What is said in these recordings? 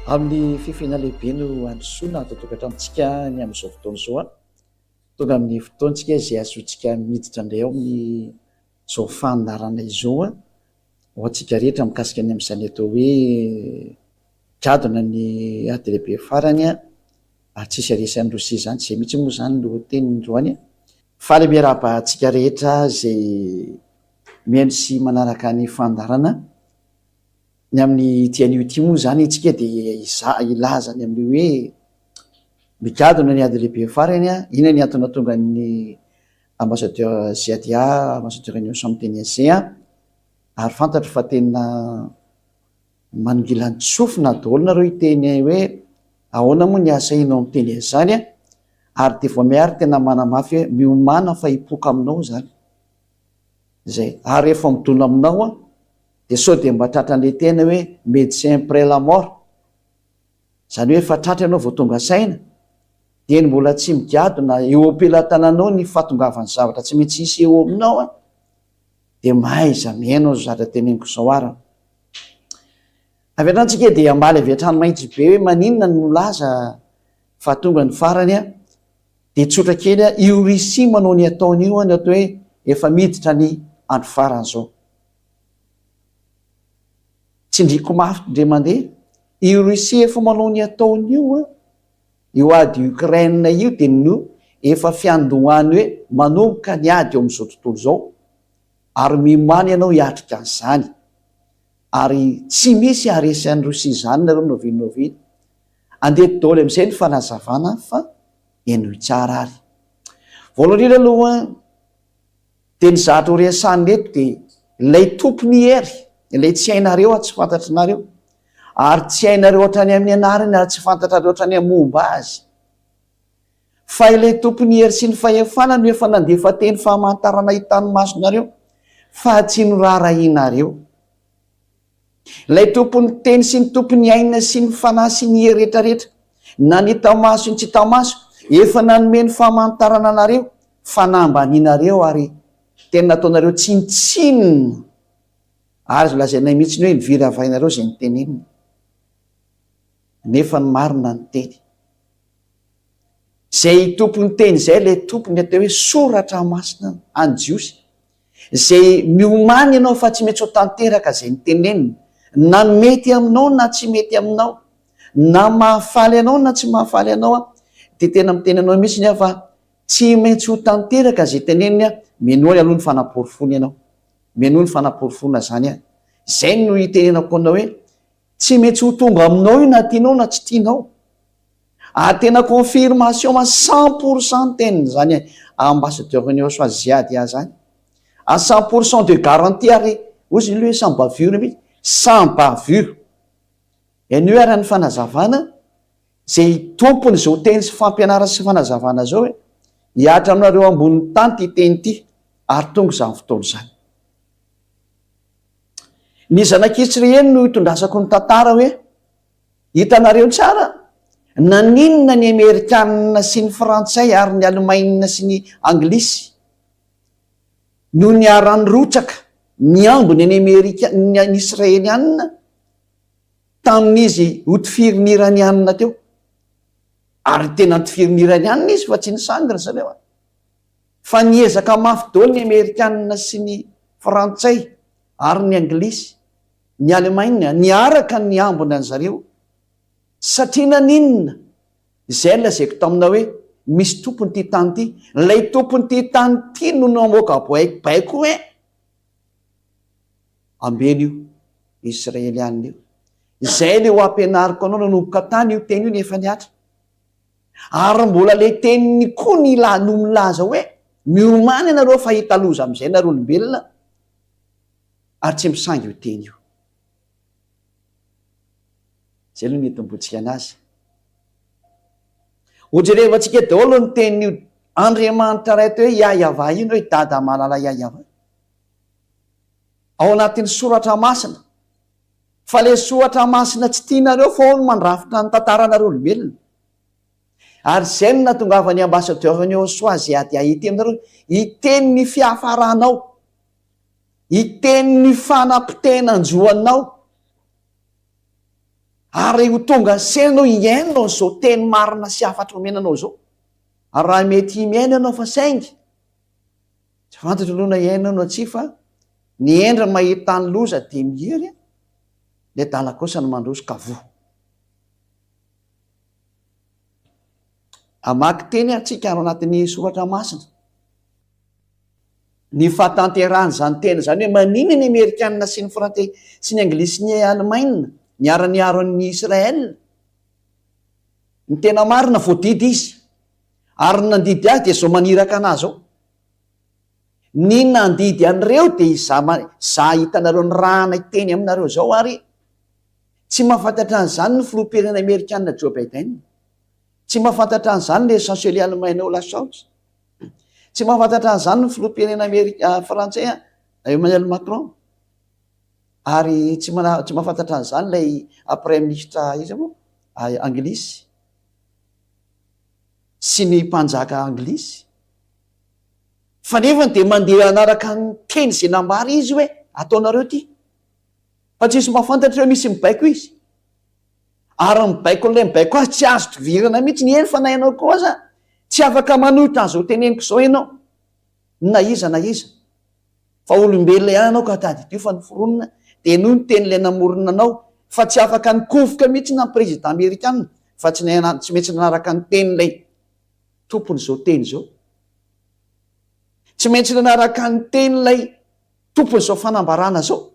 Amin'ny fifaliana lehibe no handrosoana ato an-tokantranontsika ny amin'izao fotoana izao. Tonga amin'ny fotoantsika izay ahazoantsika miditra indray ao amin'izao fandaharana izao ho antsika rehetra mikasika ny amin'izany atao hoe jadona ny ady lehibe farany ary tsisy haresy an'i Rosia izany. Izay mihitsy moa izany no teniny androany. Faly miarahaba antsika rehetra izay mihaino sy manaraka ny fandaharana. Ny amin'ity anio ity moa izany isika dia hizaha hilaza ny amin'ny hoe migadona ny ady lehibe farany, inona ny antony nahatonga ny ambassadeur Ziadia, ambassadeur Union miteny an'izay, ary fantatro fa tena manongilan-tsofina daholo nareo hiteny hoe ahoana moa ny ahasahianao miteny an'izany, ary dia vao miha ary tena manamafy hoe miomàna fa hipoka aminao izany. Izay, ary rehefa midona aminao an, dia sao dia mba tratran'ilay teny hoe médecin après la mort, izany hoe efa tratra ianao vao tonga saina, dieny mbola tsy migadona eo am-pelatananao ny fahatongavan'ny zavatra tsy maintsy hisy eo aminao an, dia mahaiza mihaino izao zavatra teneniko izao ary an. Avy hatrany tsika dia hamaly avy hatrany mahitsy be hoe maninona no milaza fa tonga ny farany an, Dia tsotra kely a, io Russie manao ny ataony io an, ny atao hoe efa miditra ny andro farany zao. Tsindriko mafy ndre mandeha, io Russie efa manao ny ataony io an, io ady Ukraine io dia no efa fiandohany hoe manomboka ny ady eo amin'izao tontolo izao, ary miomàna ianao hiatrika an'izany, ary tsy misy haharesy an'i Russie izany nareo n'oviana n'oviana. Andeha daholo amin'izay ny fanazavana fa henoy tsara ary. Voalohany indrindra aloha dia ny zavatra ho resahina eto dia ilay tompon'ny hery, ilay tsy hainareo ary tsy fantatrinareo, ary tsy hainareo hatrany amin'ny anarany ary tsy fantatrareo hatrany amin'ny momba azy. Fa ilay tompon'ny hery sy ny fahefana no efa nandefa teny famantarana hitan'ny masonareo fa tsy noraharahianareo. Ilay Tompon'ny teny sy ny Tompon'ny aina sy ny fanahy sy ny hery rehetra rehetra, na ny hita maso sy ny tsy hita maso, efa nanome ny famantarana anareo, fa nambanianareo ary tena nataonareo tsinontsinona, ary azo lazainay mihitsy ny hoe niviravainareo izay noteneniny, nefa ny marina ny teny. Izay Tompon'ny teny izay ilay Tompon'ny atao hoe soratra masina any Jiosy. Izay miomàna ianao fa tsy maintsy ho tanteraka izay noteneniny, na mety aminao na tsy mety aminao, na mahafaly anao na tsy mahafaly anao aho, dia tena miteny anao mihitsy aho fa tsy maintsy ho tanteraka izay teneniny aho, minoa aloha ny fanaporofoana ianao, minoa ny fanaporofoana izany aho, izay no itenenako anao hoe tsy maintsy ho tonga aminao io na tianao na tsy tianao. Ary tena confirmation à 100% ny teniny zany ambassadeur ny Yosua Ziadia zany. À 100% de garantie ary ozy ny hoe sans bavure mihitsy, sans bavure. Henoy ary ny fanazavana izay tompony izao teny sy fampianarana sy fanazavana izao hoe hihatra aminareo ambonin'ny tany ity teny ity ary tonga izany fotoana izany. Ny zanak'Israely no itondrasako ny tantara hoe Hitanareo tsara? Naninona ny Amerikanina sy ny Frantsay ary ny Alemaina sy ny Anglisy no niara-nirotsaka niambina ny Amerika, ny Israelianina tamin'izy hotifirin'ny Iranianina teo? Ary tena notifirin'ny Iranianina izy fa tsy nisangy ry zareo a! Fa niezaka mafy daholo ny Amerikanina sy ny Frantsay ary ny Anglisy Ny Allemagne niaraka niambina an'zareo satria naninona? Izay no lazaiko taminao hoe misy tompony ity tany ity, ilay tompon'ity tany ity no namoaka baiko hoe ambeno io Israelianina io. Izay ilay ho ampianariko anao nanomboka tany io teny io nefa nihatra. Ary mbola ilay teniny koa ny no milaza hoe miomàna ianareo fa hahita loza amin'izay nareo olombelona. Ary tsy misangy io teny io. Izay aloha ny hitomboantsika anazy. Hojerevantsika daholo ny tenin'io Andriamanitra Ray atao hoe Yahyaavah io, hoe Dada malala Yahyaavah. Ao anatin'ny soratra masina. Fa ilay soratra masina tsy tianareo fa ao no mandrafitra ny tantaranareo olombelona. Ary izay no nahatongavan'ny ambassadeur-n'i Yahoshuah Ziadia ety aminareo, hiteny ny fiafaranao. Hiteny ny fanapotehana an-jo anao. Ary ho tonga saina ianao hihaino an'izao teny marina sy hafatra omena anao izao. Ary raha mety mihaino ianao fa saingy tsy fantatro aloha na hihaino ianao na tsia fa ny hendry mahita ny loza dia miery, ny adala kosa no mandroso ka voa. Hamaky teny antsika ao anatin'ny soratra masina. Ny fahatanterahan'izany teny izany hoe maninona ny Amerikanina sy ny Frantsay sy ny Anglisy sy ny Alemaina niara-niaro an'i Israël? Ny tena marina voadidy izy. Ary ny nandidy azy dia izao maniraka an'ahy izao. Ny nandidy an'ireo dia izaho izaho hitanareo nirahana hiteny aminareo izao ary tsy mahafantatra an'izany ny filoham-pirenena amerikanina Joe Biden. Tsy mahafantatra an'izany ilay chancelier alemaina Olaf Scholz. Tsy mahafantatra an'izany ny filoham-pirenena amerika frantsay Emmanuel Macron. Ary tsy mana tsy mahafantatra an'izany ilay praiminisitra iza moa anglisy sy ny mpanjaka anglisy. Fa nefany dia mandeha hanaraka ny teny izay nambara izy hoe ataonareo ity. Fa tsisy mahafantatra hoe misy mibaiko izy. Ary ny baikon'ilay mibaiko azy tsy azo tovirana mihitsy, eny fa na ianao koa aza tsy afaka manohitra an'izao teneniko izao ianao, na iza na iza. Fa olombelona ihany ianao ka tadidio fa noforonina dia henoy ny tenin'ilay namorona anao fa tsy afaka nikofoka mihitsy na ny président amerikana fa tsy tsy maintsy nanaraka ny tenin'ilay tompon'izao teny izao. Tsy maintsy nanaraka ny tenin'ilay tompon'izao fanambarana izao.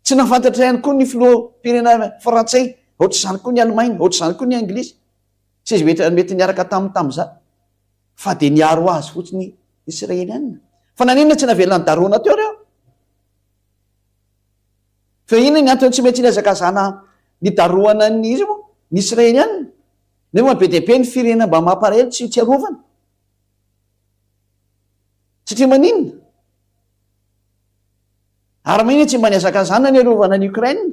Tsy nahafantatra ihany koa ny filoham-pirenena frantsay, ohatr'izany koa ny alemaina, ohatr'izany koa ny anglisy. Tsy izy mety mety niaraka taminy tamin'izany. Fa dia niaro azy fotsiny Israelianina. Fa naninona tsy navela nidaroana teo ireo? Fa inona ny antony tsy maintsy nihazakazahana nidarohana ny iza moa? Ny Israelianina. Nefa be dia be ny firenena mba mampalahelo tsy tsy arovana. Satria maninona? Ary maninona tsy mba nihazakazahana ny arovana an'i Ukraine?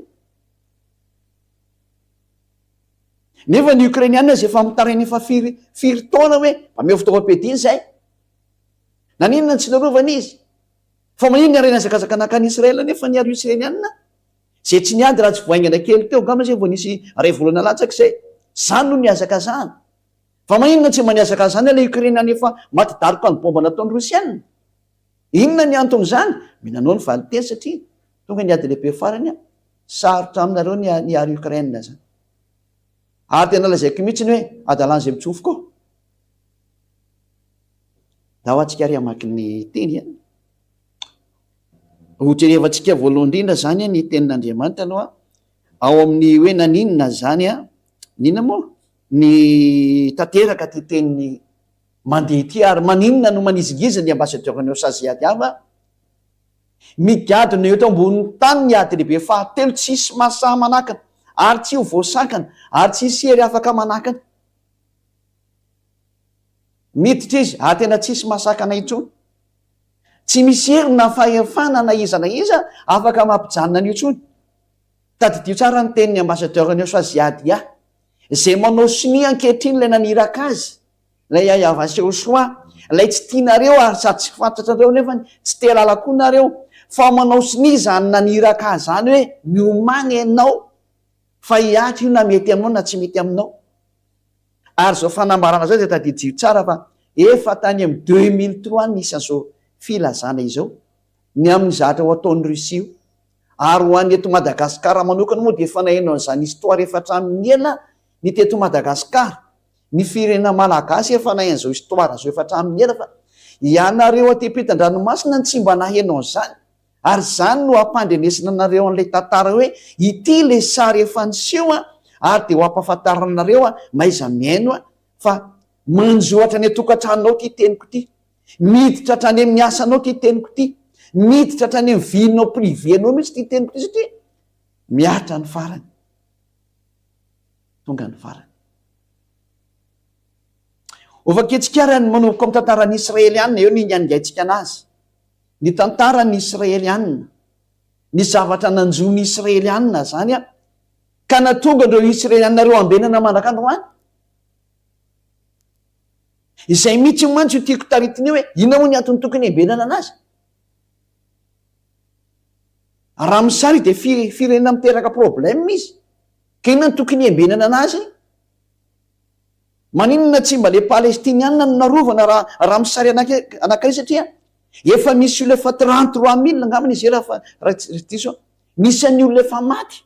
Nefa ny Ukrainiana aza efa mitaraina efa firy firy taona hoe mba omeo fitaovam-piadiana izahay. Naninona no tsy narovana izy? Fa maninona ary nihazakazaka nankany Israël nefa ny ary Ukrainiana izay tsy niady raha tsy vao haingana kely teo angamba izay vao nisy iray volana latsaka izay. Izany no nihazakazahana. Fa maninona tsy mba nihazakazahana ilay Ukrainiana efa maty daroka ny bomba nataon'ny Rosiana? Inona ny anton'izany? Mila anao ny valinteny satria tonga ny ady lehibe farany an! Sarotra aminareo ny hiaro Ukraine zany. Ary tena lazaiko mihitsy ny hoe adalan'izay mitsofoka ao. Ndao antsika ary hamaky ny teny an! Ho jerevantsika voalohany indrindra zany ny tenin'Andriamanitra aloha ao amin'ny hoe naninona zany an! N'inona moa? Ny tanteraka ty tenin'ny Mandeha ity ary maninona no manizingizina ny ambassadeur ny osa zay ady ava? Migadona eto ambonin'ny tany ny ady lehibe fahatelo tsy hisy mahasahy manakana ary tsy ho voasakana ary tsy hisy hery afaka manakana. Miditra izy ary tena tsy hisy mahasakana intsony. Tsy misy hery na fahefana na iza na iza afaka mampijanona an'io intsony. Tadidio tsara ny tenin'ny ambassadeur ny osa Ziadia izay manao sonia ankehitriny ilay naniraka azy. Ilay Ayava Sehosoa, ilay tsy tianareo ary sady tsy fantatrareo nefany tsy te halala koa nareo fa manao sonia izany naniraka azy izany hoe miomàna ianao fa hihatra io na mety aminao na tsy mety aminao. Ary izao fanambarana izao dia tadidio tsara fa efa tany amin'ny 2003 nisy an'izao filazana izao ny amin'ny zatra ho ataon'i Russie io. Ary ho an'ny eto Madagasikara manokana moa dia efa naheno an'izany histoire efa hatramin'ny ela ny teto Madagasikara. Ny firenena malagasy efa nahay an'izao histoire izao efa hatramin'ny ela fa ianareo aty ampitan-dranomasina no tsy mba naheno an'izany ary izany no hampandrenesina anareo an'ilay tantara hoe ity ilay sary efa niseho an ary dia ho ampahafantarina anareo an mahaiza mihaino an fa manjo hatrany an-tokantranonao ity teniko ity miditra hatrany amin'ny asanao ity teniko ity miditra hatrany amin'ny vie-nao privé-nao mihitsy ity teniko ity satria mihatra ny farany Tonga ny farany. Hovakintsika ary ny manomboka amin'ny tantaran'ny Israelianina, eo ny ingaingaintsika anazy. Ny tantaran'ny Israelianina, ny zavatra nanjo ny Israelianina izany an, ka nahatonga an'ireo Israelianina ireo ambenana mandraka androany. Izay mihitsy mantsy io tiako taritina io hoe inona moa ny antony tokony hiambenana anazy? Raha misary dia firenena miteraka problème izy. Ka inona no tokony hiambenana anazy? Maninona tsy mba le palestiniana no narovana raha raha misy sary anankiray satria efa misy olona efa 33 mille angambany izy raha fa raha tsy diso aho. Misy an'ny olona efa maty.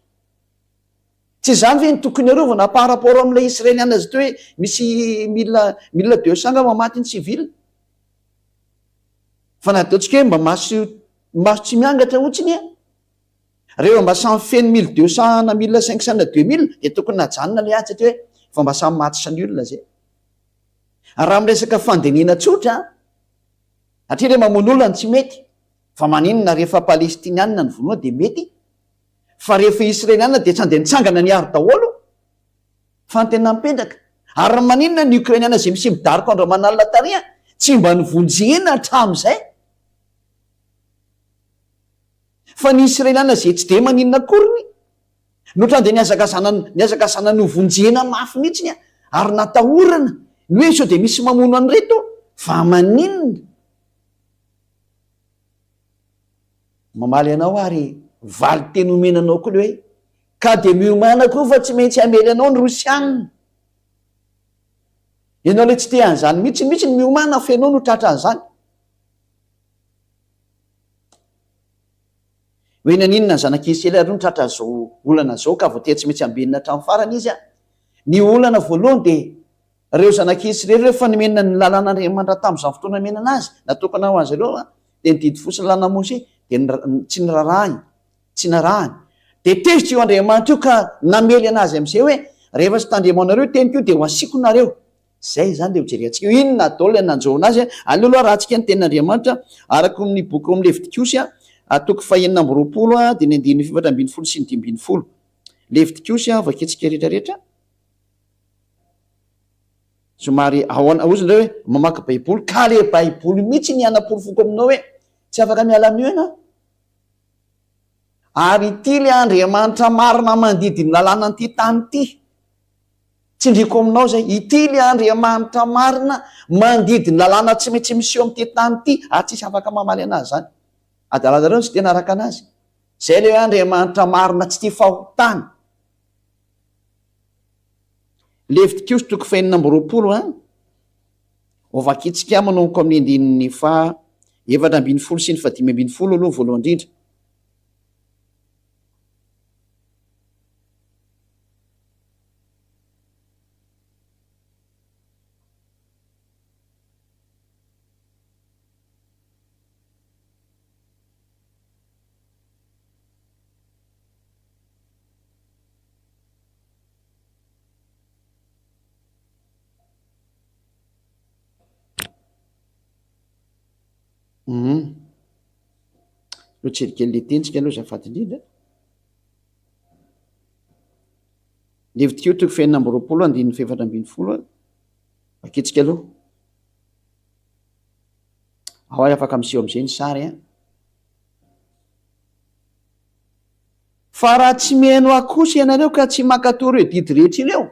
Tsy izany ve no tokony arovana par rapport amin'ilay israeliana zay teo hoe misy mille 1200 angamba maty ny civil. Fa na ataontsika hoe mba maso maso tsy miangatra hotsiny e. Rehefa mba samy feno 1200 na 1500 na 2000 dia tokony najanona ilay ady satria hoe efa mba samy maty sany olona zay. Ary raha miresaka fandinihana tsotra, satria ilay mamono olona no tsy mety, fa maninona rehefa palestinianina no vonoina dia mety, fa rehefa israelianina dia tsy andeha nitsangana niaro daholo? Fa ny tena mipetraka. Ary maninona ny ukrainiana izay miseho midaroka andro aman'alina tary tsy mba novonjena hatramin'izay? Fa ny Israeliana izay tsy dia maninona akoriny no ohatran'ny dia nihazakazana nihazakazana novonjena mafy mihitsiny ary natahorana ny hoe sao dia misy mamono an'ireto fa maninona? Mamaly anao ary valin-teny omena anao koa ilay hoe ka dia miomàna koa fa tsy maintsy hamely anao ny Rosiana. Ianao ilay tsy te an'izany mihitsy mihitsy ny miomàna fa ianao no tratran'izany. Hoe naninona ny zanak'i Israely ary no tratra izao olana izao ka voatery tsy maintsy ambenina hatramin'ny farany izy an? Ny olana voalohany dia ireo zanak'i Israely ireo efa nomena ny lalàn'Andriamanitra tamin'izany fotoana nomenana azy, natokana ho azy ireo an, dia ny didy fo sy ny lalàna Mosesy dia tsy nirarahiny, tsy narahiny. Dia tezitra io Andriamanitra io ka namely anazy amin'izay hoe rehefa tsy tandremanareo io teniko io dia ho asiako nareo. Zay izany dia ho jerentsika eo inona daholo ilay nanjo anazy a. Aleo aloha arahantsika ny tenin'Andriamanitra araka ny boky ao amin'ny Levitikosy a, toko fahenina amby 20 a, dia ny andininy fahefatra 14 sy ny 15. Levitikosy a, vakintsika rehetra rehetra. Somary ahoana, hozy indray hoe mamaky Baiboly, ka le Baiboly mihitsy ny hanaporofoko aminao hoe tsy afaka miala amin'io ianao. Ary ity le Andriamanitra marina mandidy ny lalànan'ity tany ity. Tsindriako aminao izay, ity ilay Andriamanitra marina mandidy ny lalàna tsy maintsy miseho amin'ity tany ity ary tsisy afaka mamaly anazy izany. Adalanareo no tsy te hanaraka anazy. Izay ilay hoe Andriamanitra marina tsy tia fahotana. Levitikosy toko fahenina amby 20 an. Hovakintsika manomboka amin'ny andininy faha 14 sy ny faha 15 aloha voalohany indrindra. Hum. Aleo jery kely le tentsika aloha azafady indrindra. Levitikio toko fahenina amby 20 andininy fahefatra ambin'ny folo. Vakitsika aloha. Ao ary afaka miseho amin'izay ny sary an. Fa raha tsy mihaino ahy kosa ianareo ka tsy mankatò ireo didy rehetra ireo,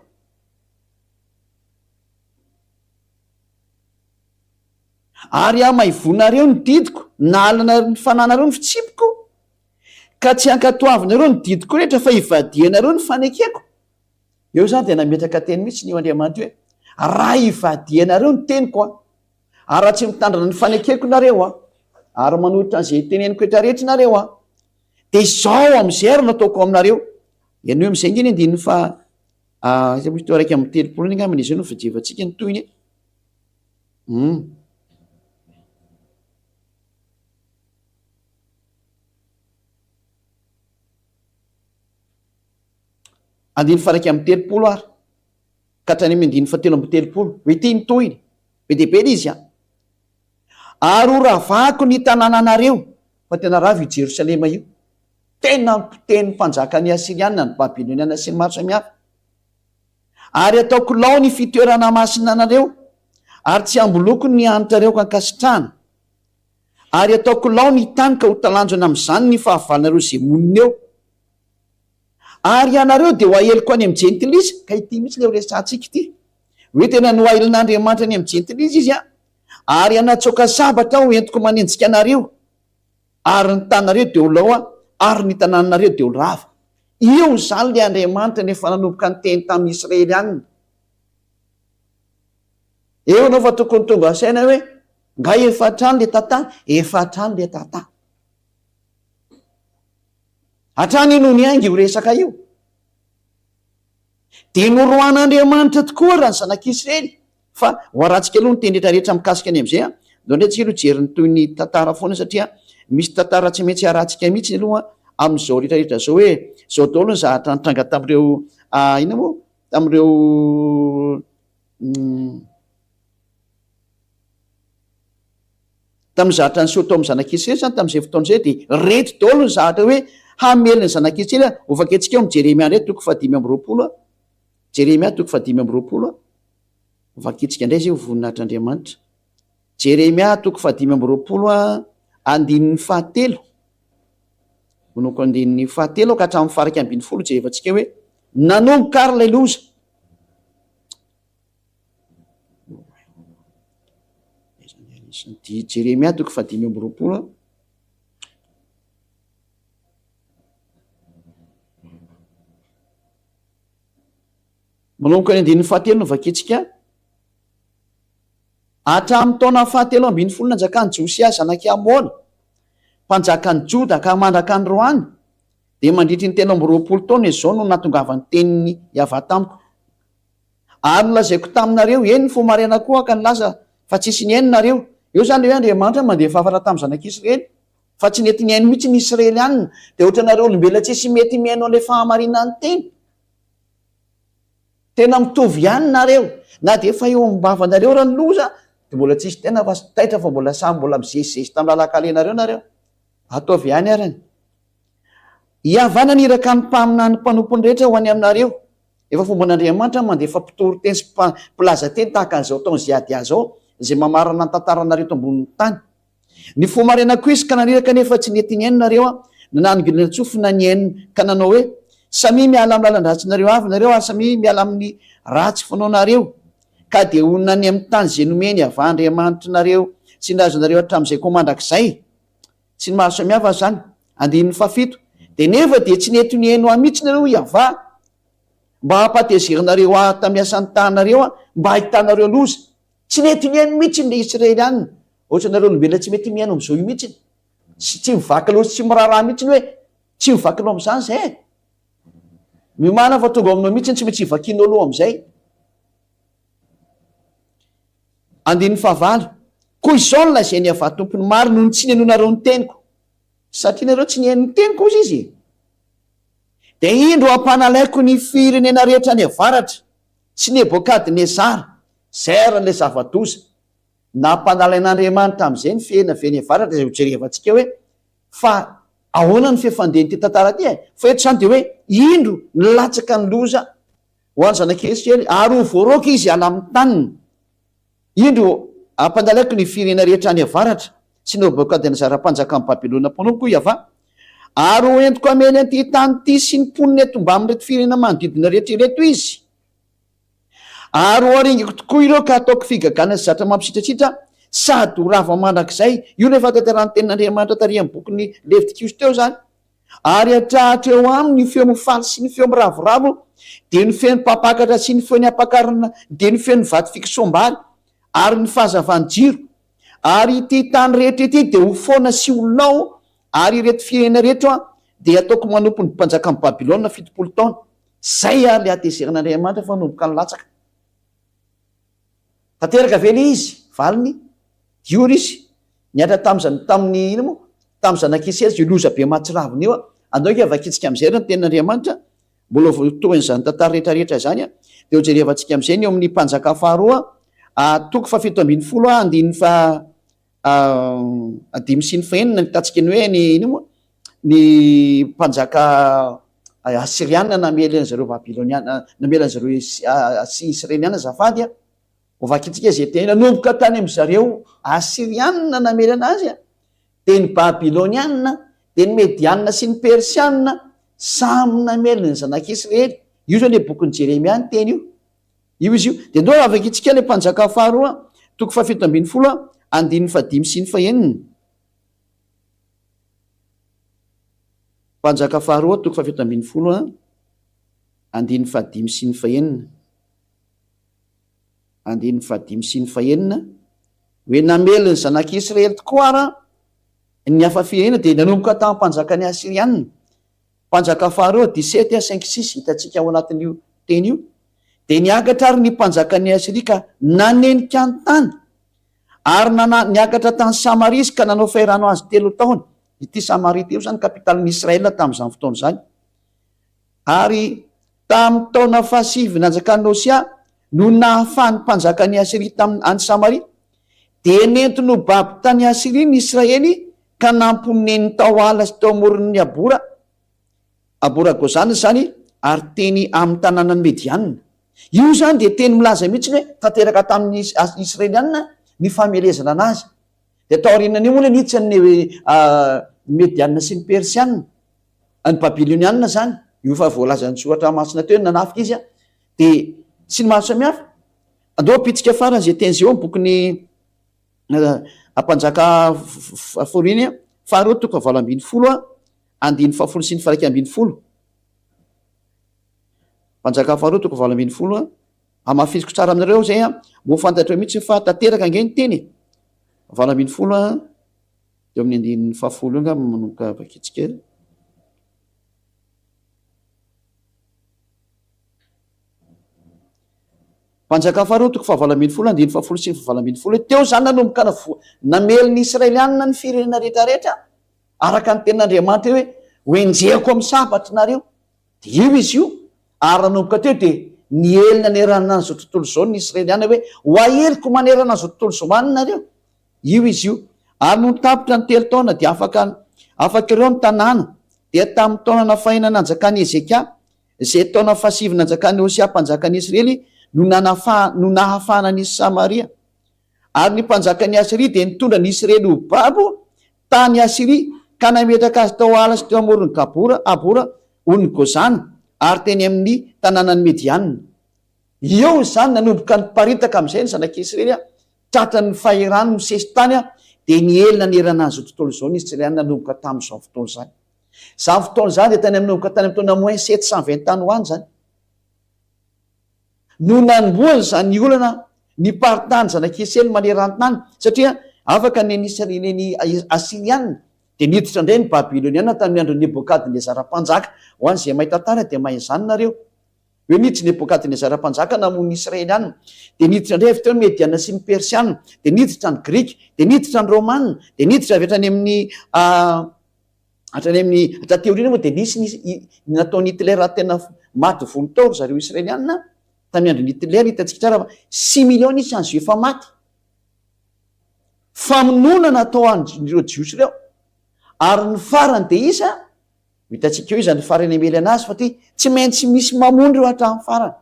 ary hamaivonareo ny didiko, na ny fananareo ny fitsipiko, Ka tsy ankatoavinareo ny didiko rehetra fa ivadihanareo ny fanekeko. Eo izany dia nametraka teny mihitsy io Andriamanitra io hoe, raha ivadihanareo ny teniko an, ary raha tsy mitandrina ny fanekeko nareo an, ary manohitra an'izay teneniko rehetra rehetra nareo an, dia izao amin'izay ary no ataoko aminareo. Ianao amin'izay ange ny andininy fa aiza moa izy teo 31 iny angamba izay no fijevantsika ny tohiny e. Hum. Andininy faha 31 ary ka hatrany amin'ny andininy faha 33. Hoe ity ny tohiny. Be dia be ilay izy an. Ary ho ravako ny tanànanareo. Fa tena rava io Jerosalema io. Tena nipoteny mpanjakan'ny Asyriana, ny Babyloniana sy ny maro samihafa. Ary ataoko lao ny fitoerana masina anareo, ary tsy hamboloko ny hanitrareo ankasitrahana. Ary hataoko lao ny tany ka ho talanjona amin'izany ny fahavalonareo izay monina eo. Ary ianareo dia ho aheliko any amin'ny jentilisa, ka ity mihitsy ilay ho resahantsika ity, hoe tena nohahelin'Andriamanitra any amin'ny jentilisa izy an, ary hanatsoaka sabatra aho entiko manenjika anareo, ary ny taninareo dia ho lao ary ny tanànanareo dia ho rava. Io izany ilay Andriamanitra no efa nanomboka niteny tamin'ny Israelianina. Eo ianao fa tokony tonga saina hoe, nga efa hatrany le tantara? Efa hatrany le tantara. Hatrany no niainga io resaka io. Dia noroahan'Andriamanitra tokoa raha ny zanak'Israely. Fa ho arahantsika aloha ny teny rehetra rehetra mikasika ny amin'izay an. Ndao indray tsika aloha hijery ny toy ny tantara foana satria misy tantara tsy maintsy arahantsika mihitsy aloha amin'izao rehetra rehetra izao hoe izao daholo ny zavatra nitranga tamin'ireo inona moa? Tamin'ireo Tamin'ny zavatra niseho tao amin'ny zanak'Israely izany tamin'izay fotoana izay dia reto daholo ny zavatra hoe hamely ny zanak'Israely. Hovakiantsika ao amin'ny Jeremia indray toko fahadimy amby roapolo. Jeremia toko fahadimy amby roapolo. Hovakiantsika indray izay ho voninahitr'Andriamanitra. Jeremia toko fahadimy amby roapolo andininy fahatelo. Manomboka andininy fahatelo ka hatramin'ny faha-11 jerevantsika hoe nanomboka ary ilay loza. Jeremia toko fahadimy amby roapolo. Manomboka ny andininy fahatelo no vakintsika. Hatramin'ny taona fahatelo ambin'ny folo nanjakan'i Josia zanak'i Amona, mpanjakan'i Joda ka mandraka androany, dia mandritry ny 23 taona izao no nahatongavan'ny tenin'i Yavah tamiko. Ary nolazaiko taminareo, eny, nifoha maraina koa aho ka nilaza fa tsisy nihaino nareo. Eo izany ilay hoe Andriamanitra mandefa hafatra tamin'ny zanak'Israely, fa tsy nety nihaino mihitsy ny Israelianina. Dia ohatranareo olombelona tsisy mety mihaino an'ilay fahamarinan'ny teny. Tena mitovy ihany nareo. Na dia efa eo am-bavanareo ary ny loza, dia mbola tsisy tena fa taitra fa mbola samy mbola mizezizezy tamin'ny lalan-kalenareo nareo. Ataovy ihany ary ny. Yavah naniraka ny mpaminany mpanompony rehetra ho any aminareo. Efa fomban'Andriamanitra ny mandefa mpitory teny sy mpilaza teny tahaka an'izao ataon'i Ziadia izao, izay mamarana ny tantaranareo eto ambonin'ny tany. Nifoha maraina koa izy ka naniraka nefa tsy nety nihaino nareo aho, na nanongilan-tsofina nihaino ka nanao hoe, Samia miala amin'ny lalan-dratsinareo avy nareo ary samia miala amin'ny ratsy fanaonareo, ka dia honina any amin'ny tany izay nomen'i Yavah Andriamanitrinareo sy ny razanareo hatramin'izay koa mandrakizay. Tsy ny maro samihafa aza izany. Andininy fahafito, Dia nefa dia tsy nety nihaino ahy mihitsy nareo hoy Yavah, mba hampatezeranareo ahy tamin'ny asan'ny tananareo aho, mba hahitanareo loza. Tsy nety nihaino mihitsy ny Israelianina. Ohatra nareo olombelona tsy mety mihaino amin'izao io mihitsy. Sy tsy mivaky loha sy tsy miraharaha mihitsy hoe tsy mivaky loha amin'izany izay e. Miomàna fa tonga ao aminao mihitsy tsy maintsy hivakianao loha amin'izay. Andininy fahavalo, Koa izao no lazain'i Yavah Tompon'ny maro, Nony tsy nihenoanareo ny teniko, satria nareo tsy nihaino ny teniko, hozy Izy, dia indro hampanalaiko ny firenena rehetra any avaratra sy Nebokadnezara, izay ary ilay zava-doza nampanalain'Andriamanitra amin'izay ny fihena avy any avaratra, izay hojerevantsika hoe fa ahoana ny fifandehan'ity tantara ity e? Fa eto izany dia hoe indro nilatsaka ny loza ho an'ny zanak'Israely, ary ho voaroaka izy hiala amin'ny taniny. Indro, hampandalaiko ny firenena rehetra any avaratra, sy Nebokadnezara mpanjakan'i Babylona mpanompoko, hoy Yavah, ary ho entiko hamely an'ity tany ity sy ny mponina eto mbamin'ireto firenena manodidina rehetra ireto izy. Ary ho aringiko tokoa ireo ka hataoko figagana sy zatra mampisitrasitra sady ho rava mandrakizay. Io ilay fahatanterahan'ny tenin'Andriamanitra tary amin'ny bokin'ny Levitikosy teo izany. Ary hatrahatra eo aminy ny feo mifaly sy ny feo miravoravo, dia ny feon'ny mpampakatra sy ny feon'ny ampakarina, dia ny feon'ny vato fikosoham-bary, ary ny fahazavan'ny jiro. Ary ity tany rehetra ity dia ho foana sy ho lao, ary ireto firenena ireto dia hataoko manompo ny mpanjakan'i Babylona 70 taona. Zay ary le hatezeran'Andriamanitra fa nanomboka nilatsaka. Tanteraka ve le izy? Valiny, Diory izy. Nihatra tamin'ny tamin'ny inona moa? Tamin'ny zanak'Israely io loza be mahatsiravina io. Andao ange vakintsika amin'izay ary ny tenin'Andriamanitra. Mbola ho tohin'izany tantara rehetra rehetra izany. Dia ho jerevantsika amin'izay ny eo amin'ny mpanjaka faharoa, toko faha-17 andininy faha dimy sy ny fahenina, hitantsika ny hoe ny inona moa? Ny mpanjaka Asyriana namely an'zareo Babyloniana, namely an'zareo Israeliana azafady a. Ho vakintsika izay teny nanomboka tany amin'zareo Asyriana namely anazy a, dia ny Babyloniana, dia ny Mediana sy ny Persiana, samy namely ny zanak'Israely. Io zao ilay bokin'i Jeremia ny teny io. Io izy io. Dia ndao vakintsika ilay mpanjaka faharoa, toko faha-17, andininy fahadimy sy ny fahenina. Mpanjaka faharoa, toko faha-17. Andininy fahadimy sy ny fahenina. Andininy fahadimy sy ny fahenina, hoe namely ny zanak'i Israely tokoa ara ny hafa firenena dia nanomboka tamin'ny mpanjakan'ny Asyriana, mpanjaka faharoa, dix-sept à cinq six, hitantsika ao anatin'io teny io, dia niakatra ary ny mpanjakan'i Asyria ka nanenika ny tany, ary nana, niakatra tany Samaria izy ka nanao fahirano azy telo taona. Ity Samaria ity izany kapitalin'i Israel tamin'izany fotoana izany. Ary tamin'ny taona fahasivy nanjakan'i Hosea no nahafahan'ny mpanjakan'i Asyria tamin'ny any Samaria, dia nentiny ho babo tany Asyria ny Israely ka namponeniny tao Hala sy teo amoron'ny Habora, Habora Gozana izany, ary teny amin'ny tanànan'ny Medianina. Io izany dia teny milaza mihitsy hoe tanteraka tamin'ny Israelianina ny famelezana anazy. Dia taorianan'io moa ilay niditra ny Medianina sy ny Persianina. Ny Babylonianina izany, io efa voalazan'ny soratra masina teo, nanafika izy, dia sy ny maro samihafa. Andao hampitsika farany izay teny izay ao amin'ny bokin'ny Mpanjaka fahafolo faharoa toko fahavalo ambin'ny folo andininy fahafolo sy ny faha-iraika ambin'ny folo. Mpanjaka faharoa toko 18, hamafisiko tsara aminareo izay, mba ho fantatrareo mihitsy fa tanteraka ange ny teny e. 18. Eo amin'ny andininy fahafolo eo angamba manomboka vakintsika eo. Mpanjaka faharoa toko fahavalo ambin'ny folo andininy fahafolo sy ny fahavalo ambin'ny folo hoe teo izany nanomboka namely ny Israelianina ny firenena rehetrarehetra araka ny tenin'Andriamanitra hoe ho enjehiko amin'ny sabatry nareo. Dia io izy io ary nanomboka teo dia niely nanerana an'izao tontolo izao ny Israelianina hoe ho aheliko manerana an'izao tontolo izao any nareo. Io izy io. Ary nony tapitra ny telo taona dia afaka afaka ireo ny tanàna, dia tamin'ny taona nafahina nanjakan'i Hezekia, izay taona fahasivy nanjakan'i Hosea mpanjakan'i Israely, no nanafaha no nahafahana an'i Samaria. Ary ny mpanjakan'i Asyria dia nitondra ny Israely ho babo tany Asyria, ka nametraka azy tao Hala sy teo amoron'i Gabora, Habora, onin'i Gozana, ary teny amin'ny tanànan'i Mediana. Eo izany nanomboka niparitaka amin'izay ny zanak'i Israely, Tratran'ny fahirano nisesy tany dia niely nanerana an'izao tontolo izao ny Israeliana nanomboka tamin'izany fotoana izany. Izany fotoana izany dia tany amin'ny nanomboka tany amin'ny taona moins 720 tany ho any izany. No nanombohana izany olana niparitahan'ny zanak'i Israely maneran-tany satria afaka ny an'Israely ny Asyriana dia niditra indray ny Babyloniana tamin'ny andron'i Nebokadnezara mpanjaka. Ho an'izay mahay tantara dia mahay izany nareo. Hoe niditra i Nebokadnezara mpanjaka namono ny Israeliana, dia niditra indray avy teo ny Mediana sy ny Persiana, dia niditra ny Grika, dia niditra ny Romana, dia niditra avy hatrany amin'ny hatrany amin'ny hatraty aoriana moa dia nisy ny ny nataon'i Hitler tena maty vono tao ry zareo Israeliana tamin'ny andron'i Hitler, hitantsika tsara fa six millions nisy an'izay efa maty. Famonoana natao an'ireo Jiosy ireo. Ary ny farany dia iza? Ho hitantsika eo iza ny farany hamely anazy fa ty tsy maintsy misy mamono ireo hatramin'ny farany.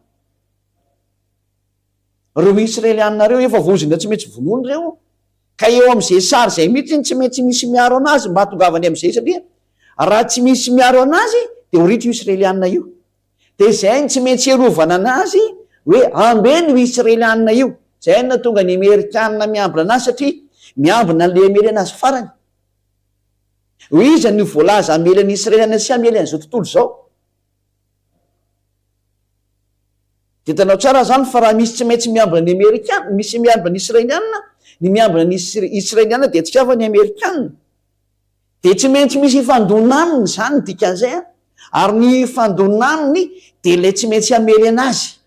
Ireo Israelianina ireo efa voaozona tsy maintsy vonoina ireo. Ka eo amin'izay sary izay mihitsy ny tsy maintsy misy miaro anazy mba hahatongavany amin'izay satria raha tsy misy miaro anazy dia ho ritra io Israelianina io. Dia izay no tsy maintsy hiarovana anazy hoe ambeno io Israelianina io. Izay no nahatonga ny Amerikanina miambina anazy satria miambina an'ilay hamely anazy farany. Hoe iza no voalaza hamely an'i Israely sy hamely an'izao tontolo izao? Dia hitanao tsara izany fa raha misy tsy maintsy miambina ny Amerikana, misy miambina ny Israeliana, ny miambina ny Israeliana dia tsy hafa ny Amerikana. Dia tsy maintsy misy hifandona aminy izany ny dikan'izay an. Ary ny hifandona aminy dia ilay tsy maintsy hamely anazy.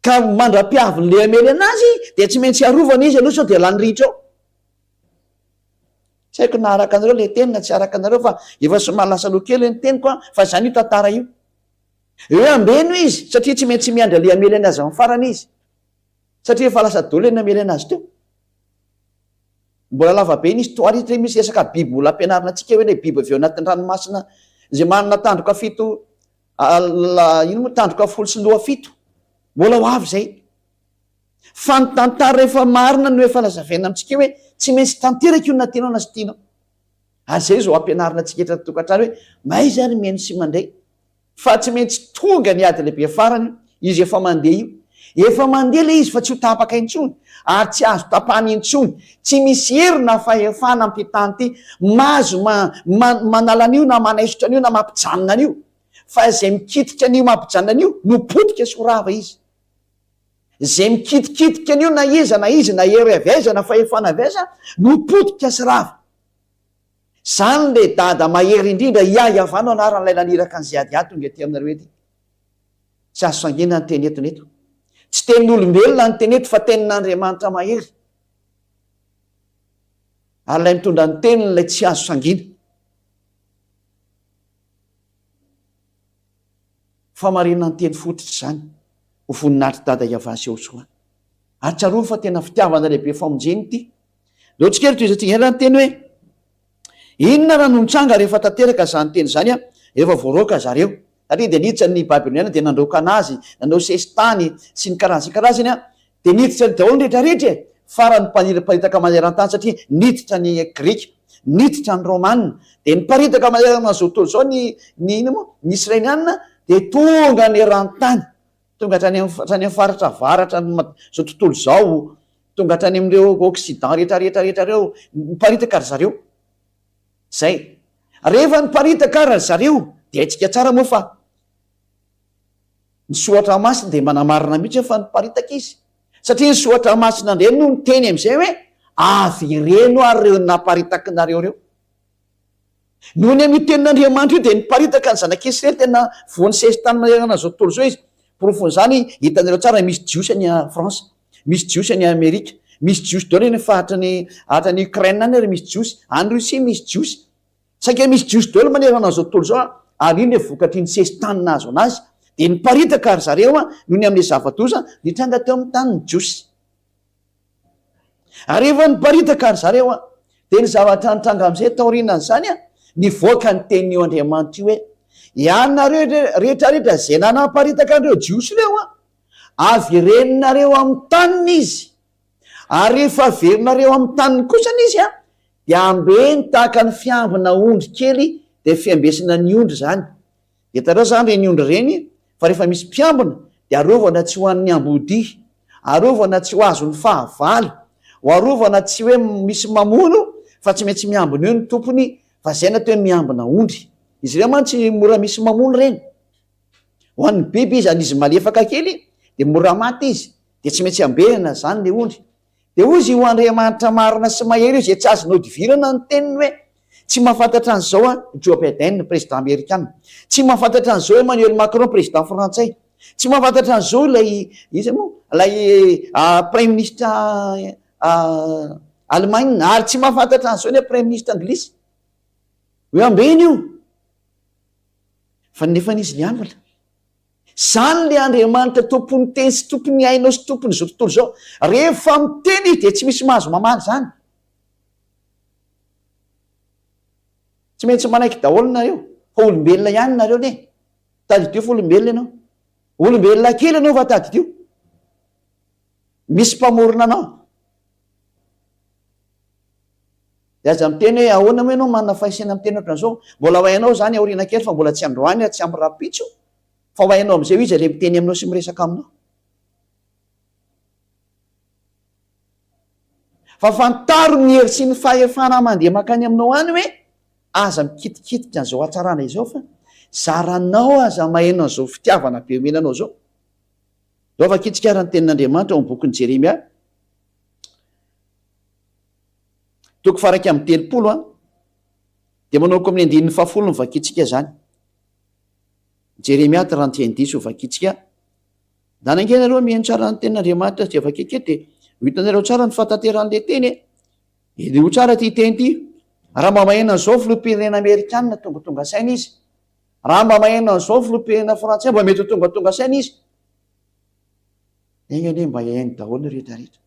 Ka mandra-piavin'ilay hamely anazy dia tsy maintsy arovana izy aloha sao dia lany ritra eo. Tsy haiko na araka anareo le teny na tsy araka anareo fa efa somary lasa aloha kely ny teniko an, fa izany io tantara io. Hoe ambeno izy satria tsy maintsy miandry an'ilay hamely anazy amin'ny farany izy. Satria efa lasa daholo ilay namely anazy teo. Mbola lava be ny histoire ity misy resaka biby mbola ampianarina antsika hoe ilay biby avy ao anatin'ny ranomasina izay manana tandroka fito ino moa tandroka folo sy loha fito. Mbola ho avy izay. Fa ny tantara efa marina no efa lazavaina amintsika hoe tsy maintsy tanteraka io na tianao na tsy tianao. Ary izay izao ampianarina antsika eto an-tokantrano hoe mahaiza ary mihaino sy mandre fa tsy maintsy tonga ny ady lehibe farany, izy efa mandeha io. Efa mandeha ilay izy fa tsy ho tapaka intsony ary tsy azo tapahana intsony. Tsy misy hery na fahefana amin'ity tany ity mahazo manala an'io na manaisotra an'io na mampijanona an'io. Fa izay mikitika an'io mampijanona an'io no potika sy ho rava izy. Izay mikitikitika an'io na iza na iza na hery avy aiza na fahefana avy aiza no potika sy rava. Zany le dada mahery indrindra Iah Iavah no anaran'ilay naniraka an'i Ziadia tonga ety aminareo ety. Tsy azo sangiana ny teny eto neto. Tsy tenin'olombelona ny teny eto fa tenin'Andriamanitra mahery. Ary ilay mitondra ny teniny ilay tsy azo sangiana. Famarinana ny teny fototra izany ho voninahitr'i Dada Iavah sy Yehosua. Ary tsarovy fa tena fitiavana lehibe famonjena ity. Ndao tsika ry tohizantsika indray ny teny hoe, Inona raha no nitranga rehefa tanteraka izany teny izany rehefa voaroaka zareo? Satria dia niditra ny Babyloniana dia nandroaka anazy, nanao sesitany sy ny karazany sy ny karazany dia niditra ny daholo ny rehetra rehetra e! Farany niparitaka maneran-tany satria niditra ny Grika, niditra ny Romana, dia niparitaka manerana an'izao tontolo izao ny ny inona moa? Ny Israeliana dia tonga neran-tany, tonga hatrany amin'ny hatrany amin'ny faritra avaratra ny izao tontolo izao, tonga hatrany amin'ireo Occident rehetra rehetra rehetra ireo, niparitaka ry zareo. Zay. Rehefa niparitaka ary ry zareo dia haintsika tsara moa fa ny soratra masina dia manamarina mihitsy hoe fa niparitaka izy. Satria ny soratra masina indray no niteny amin'izay hoe avereno ary ireo naparitakinareo ireo. Noho ny amin'io tenin'Andriamanitra io dia niparitaka ny zanak'Israely tena voan'ny sesitany manerana an'izao tontolo izao izy. Porofon'izany hitanareo tsara misy Jiosy any France, misy Jiosy any Amerika, misy Jiosy daholo any faritra ny hatrany Ukraine any ary misy Jiosy, any Russie misy Jiosy. Saika misy Jiosy daholo manerana an'izao tontolo izao ary iny le vokatr'iny sesitany nahazo anazy dia niparitaka ry zareo noho ny amin'ilay zava-doza nitranga teo amin'ny tanin'ny Jiosy. Ary rehefa niparitaka ry zareo an, dia ny zavatra nitranga amin'izay taorianan'izany an, nivoaka ny tenin'io Andriamanitra io hoe, Ianareo rehetra rehetra izay nanaparitaka an'ireo Jiosy ireo an, avereninareo amin'ny taniny izy. Ary rehefa averinareo amin'ny taniny kosany izy an, dia ambeno tahaka ny fiambina ondry kely, dia fiambesana ny ondry izany. Hitanareo izany ireny ondry ireny fa rehefa misy mpiambina dia arovana tsy ho an'ny ambodia, arovana tsy ho azon'ny fahavalo, ho arovana tsy hoe misy mamono fa tsy maintsy miambina eo ny tompony fa izay no atao hoe miambina ondry. Izy ireo mantsy mora misy mamono ireny. Ho an'ny biby izy, an'izy malefaka kely dia mora maty izy dia tsy maintsy ambenana izany ilay ondry. Dia hoy izy, Io Andriamanitra marina sy mahery io izay tsy azo nodivirana ny teniny hoe, Tsy mahafantatra an'izao aho, Joe Biden, prezidà amerikana. Tsy mahafantatra an'izao Emmanuel Macron, prezidà frantsay. Tsy mahafantatra an'izao ilay, iza moa, ilay praiminisitra Allemagne. Ary tsy mahafantatra an'izao ny praiminisitra anglisy. Hoe ambeno io. Fa nefa izy niambina. Izany ilay Andriamanitra tompon'ny teny sy tompon'ny ainao sy tompon'izao tontolo izao. Rehefa miteny izy dia tsy misy mahazo mamaly izany. Tsy maintsy manaiky daholo nareo fa olombelona ihany nareo ne. Tadidio fa olombelona ianao. Olombelona kely ianao fa tadidio. Misy mpamorona anao. Dia aza miteny hoe ahoana moa ianao manana fahaisena miteny ohatran'izao. Mbola ho hainao izany aoriana kely fa mbola tsy androany ary tsy amin'ny rahampitso fa ho hainao amin'izay hoe iza ilay miteny aminao sy miresaka aminao. Fa fantaro ny hery sy ny fahefana mandeha mankany aminao any hoe aza mikitikitika an'izao hatsarana izao fa zaranao aza maheno an'izao fitiavana be omena anao izao. Izao vakintsika ary ny tenin'Andriamanitra ao amin'ny bokin'i Jeremia. Toko faha 31 an, dia manomboka amin'ny andininy fahafolo no vakintsika izany. Jeremia 31 diso vakintsika. Ndana ange nareo mihaino tsara ny tenin'Andriamanitra dia vakiko eto dia ho hitanareo tsara ny fahatanteran'ilay teny e. Henoy tsara ity teny ity. Raha mba maheno an'izao filoham-pirenena amerikana tongatonga saina izy. Raha mba maheno an'izao filoham-pirenena frantsay mba mety ho tongatonga saina izy. Enga anie mba hihaino daholo ny rehetra rehetra.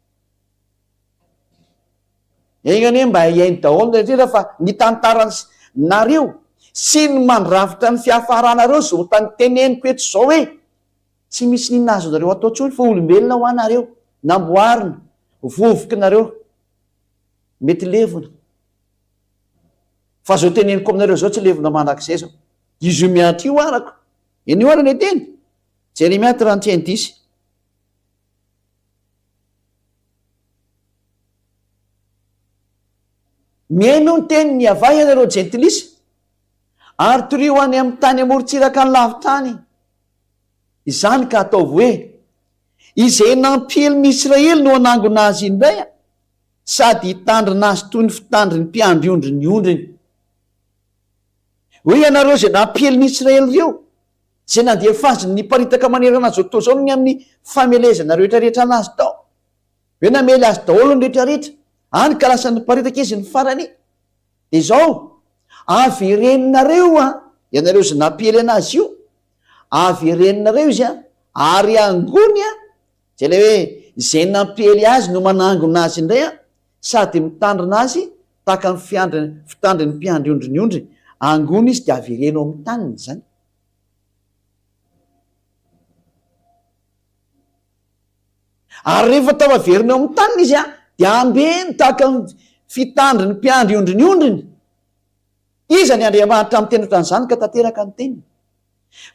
Enga anie mba hihaino daholo ny rehetra fa ny tantarany nareo sy ny mandrafitra ny fiafaranareo zao tany teneniko eto zao hoe tsy misy n'inona azonareo atao tsony fa olombelona hoa nareo namboarina vovoky nareo mety levona fa zao teneniko aminareo zao tsy levona mandrakizay zao izy io miantra io arako eny io ara ny teny Jeremia 31 dix. Mihaino ny tenin'i Yavah ianareo jentilisa. Ary torio any amin'ny tany amorontsiraka any lavitra any izany ka ataovy hoe, Izay nampiely ny Israely no hanangona azy indray sady hitandrina azy toy ny fitandrin'ny mpiandry ondry ny ondriny. Hoe ianareo izay nampiely ny Israely ireo, izay nandefa azy niparitaka manerana an'izao tontolo izao ny amin'ny famelezana rehetra rehetra anazy tao. Hoe namely azy daholo ny rehetra rehetra, hany ka lasa niparitaka izy ny farany. Dia izao, avereninareo an, ianareo izay nampiely anazy io, avereninareo izy an, ary angony an, izay ilay hoe izay nampiely azy no manangona azy indray an, sady mitandrina azy tahaka ny fiandry, fitandrin'ny mpiandry ondry ny ondriny, angony izy dia avereno amin'ny taniny izany. Ary rehefa tafaverina eo amin'ny taniny izy dia ambeno tahaka ny fitandrin'ny mpiandry ondry ny ondriny. Iza ny Andriamanitra miteny ohatran'izany ka tanteraka ny teniny?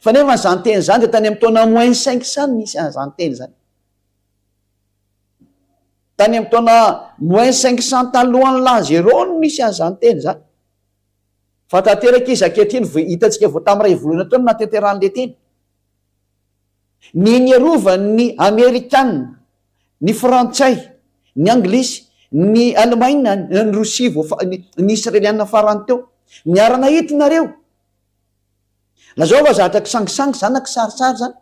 Fa nefa izany teny izany dia tany amin'ny taona moins 500 no nisy an'izany teny izany. Tany amin'ny taona moins 500 talohan'ny l'an zéro no nisy an'izany teny izany. Fa tanteraka izy ankehitriny, hitantsika vao tamin'ny iray volana teo no nahatanterahan'ilay teny. Ny niarovan'ny Amerikana, ny Frantsay, ny Anglisy, ny Alemaina, ny Rosia voafa-, ny Israeliana farany teo. Niara-nahita nareo. Lazao fa zatra kisangisangy zany na kisarisary zany.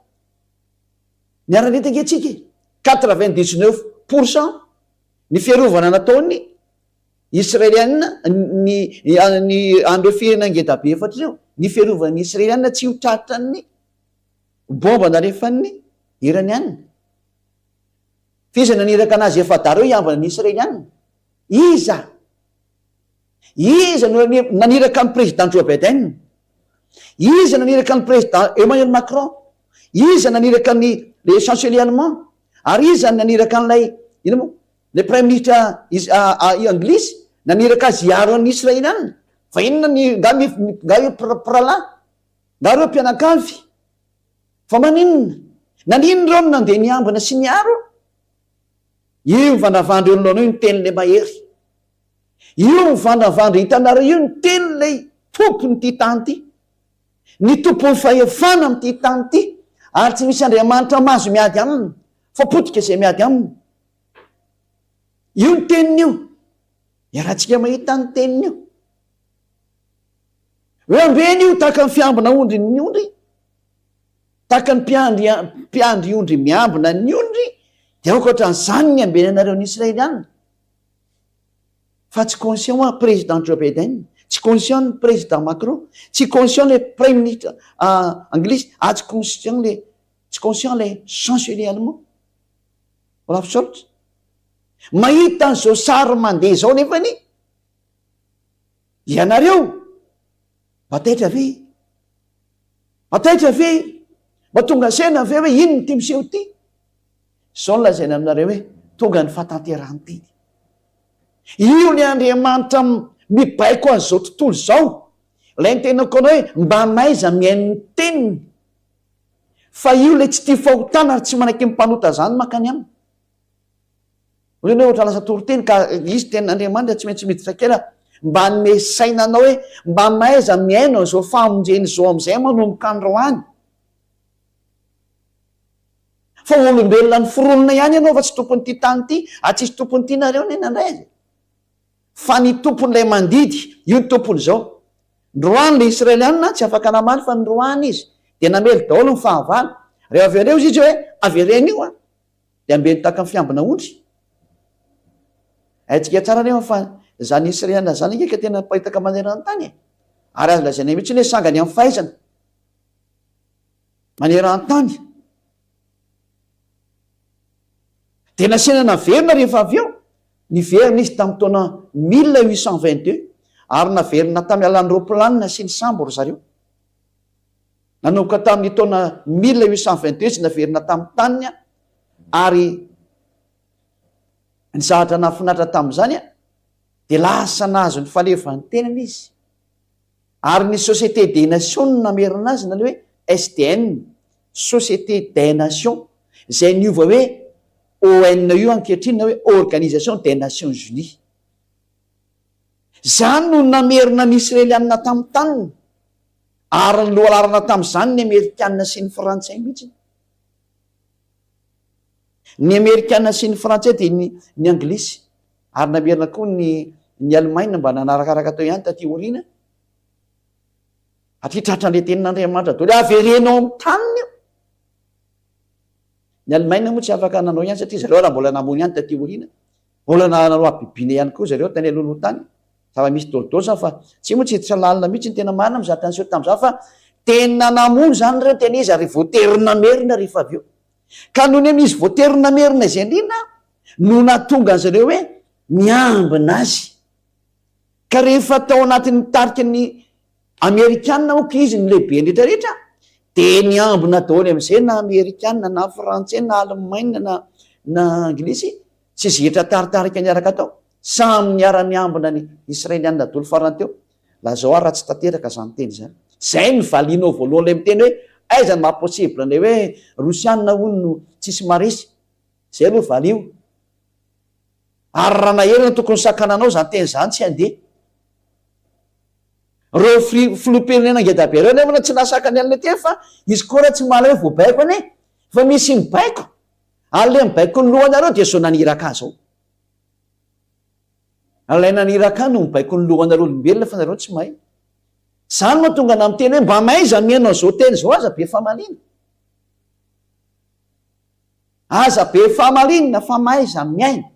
Niara-nahita ange tsika e. 99 pour cent ny fiarovana nataon'ny Israeliana, ny, ny, an'ireo firenena ngedabe efatra ireo, ny fiarovan'ny Israeliana tsy ho tratran'ny Bomba nalefan'ny Iraniana. F'iza naniraka anazy efa-dahy ireo hiambina ny Israeliana? Iza? Iza no naniraka ny président Joe Biden? Iza naniraka ny président Emmanuel Macron? Iza naniraka ny le chancelier allemand? Ary iza naniraka an'ilay ina moa? Le prime ministre anglisy naniraka azy hiaro an'ny Israeliana? Fa inona ny nga nga io mpiralahy? Nga reo mpianakavy? Fa maninona? Naninona ireo no nandeha niambina sy niaro? Io mivandravandra eo anoloanao io ny tenin'ilay mahery. Io mivandravandra hitanareo io ny tenin'ilay tompon'ity tany ity. Ny tompon'ny fahefana amin'ity tany ity. Ary tsy misy Andriamanitra mahazo miady aminy. Fa potika izay miady aminy. Io ny teniny io. Iarahantsika mahita ny teniny io. Hoe ambeno io tahaka ny fiambina ondry ny ondry, tahaka ny mpiandry mpiandry ondry miambina ny ondry, dia aoka ohatran'izany ny ambenanareo ny Israeliana. Fa tsy conscient hoa président Joe Biden, tsy conscient ny président Macron, tsy conscient le premier ministre anglisy, ary tsy conscient le tsy conscient le chancelier allemand. Olaf Scholz. Mahita an'izao sary mandeha izao nefany Ianareo? Mba taitra ve? Mba taitra ve? Mba tonga saina ve hoe inona ity miseho ity? Izao no lazaina aminareo hoe tonga ny fahatanterahan'ny teny. Io ny Andriamanitra mibaiko an'izao tontolo izao. Ilay nitenako anao hoe mba mahaiza mihaino ny teniny. Fa io ilay tsy tia fahotana ary tsy manaiky ny mpanota izany mankany aminy. Hoy ianao ohatra lasa toriteny ka izy tenin'Andriamanitra tsy maintsy miditra kely aho mba hanome saina anao hoe mba mahaiza mihaino an'izao famonjena izao amin'izay manomboka androany. Fa olombelona noforonina ihany ianao fa tsy tompon'ity tany ity ary tsisy tompon'ity nareo anie nandray azy. Fa ny tompon'ilay mandidy, io ny tompon'izao. Noroahiny ilay Israelianina, tsy afaka namaly fa noroahiny izy. Dia namely daholo ny fahavalo. Rehefa avy eo izy hoe avereno io an. Dia ambeno tahaka ny fiambina ondry. Haintsika tsara anefa fa izany Israeliana izany ange ka tena miparitaka manerana ny tany e. Ary azo lazaina mihitsy hoe sangany amin'ny fahaizana maneran-tany. Dia nasiana naverina rehefa avy eo. Niverina izy tamin'ny taona 1822 ary naverina tamin'ny alalan'ny roaplanina sy ny sambo ry zareo. Nanomboka tamin'ny taona 1822 izy naverina tamin'ny taniny ary ny zavatra nahafinaritra tamin'izany dia lasa nahazo ny fahaleovantenany izy ary ny Société des Nations no namerina azy na ny hoe SDN, Société des Nations, izay niova hoe ONU ankehitriny na hoe Organisation des Nations Unies. Izany no namerina ny Israelianina tamin'ny taniny. Ary ny lohalarana tamin'izany ny Amerikana sy ny Frantsay mihitsy. Ny Amerikana sy ny Frantsay dia ny ny Anglisy ary namerina koa ny ny Alemaina mba nanarakaraka teo ihany taty aoriana. Satria tratran'ilay tenin'Andriamanitra daholo hoe avereno ao amin'ny taniny io. Ny Alemaina moa tsy afaka nanao ihany satria zareo raha mbola namono ihany taty aoriana. Mbola nanao habibiana ihany koa zareo tany alohaloha tany. Zava-misy dolidoly zany fa tsy moa tsy hiditra lalina mihitsy ny tena marina amin'ny zavatra niseho tamin'izany fa tena namono izany ireo tena izy ary voatery namerina rehefa avy eo. Ka noho ny amin'izy voatery namerina izay indrindra no nahatonga an'izareo hoe miambina azy. Ka rehefa tao anatin'ny tarika ny Amerikana moa ka izy no lehibe rehetra rehetra dia niambina daholo amin'izay na Amerikana na Frantsay na Alemaina na na Anglisy sy izay hetra taritarika niaraka tao. Samy niara-niambina ny Israelianina daholo farany teo. Lazao ahy raha tsy tanteraka izany teny izany. Izay no valianao voalohany ilay miteny hoe aiza no maha possible an'ilay hoe Rosianina hono no tsisy maharesy. Izay aloha valio. Ary raha naherina tokony sakananao izany teny izany tsy handeha. Ireo filoham-pirenena ngedabe ireo anefa tsy nahasakany an'ilay teny fa izy koa raha tsy mahalala hoe voabaiko anie fa misy mibaiko ary ilay mibaiko ny lohanareo dia izao naniraka azy izao. Ilay naniraka ahy no mibaiko ny lohanareo olombelona fa nareo tsy mahay. Izany no mahatonga anah miteny hoe mba mahaiza mihaino an'izao teny izao aza be famaliana. Aza be famaliana fa mahaiza mihaino.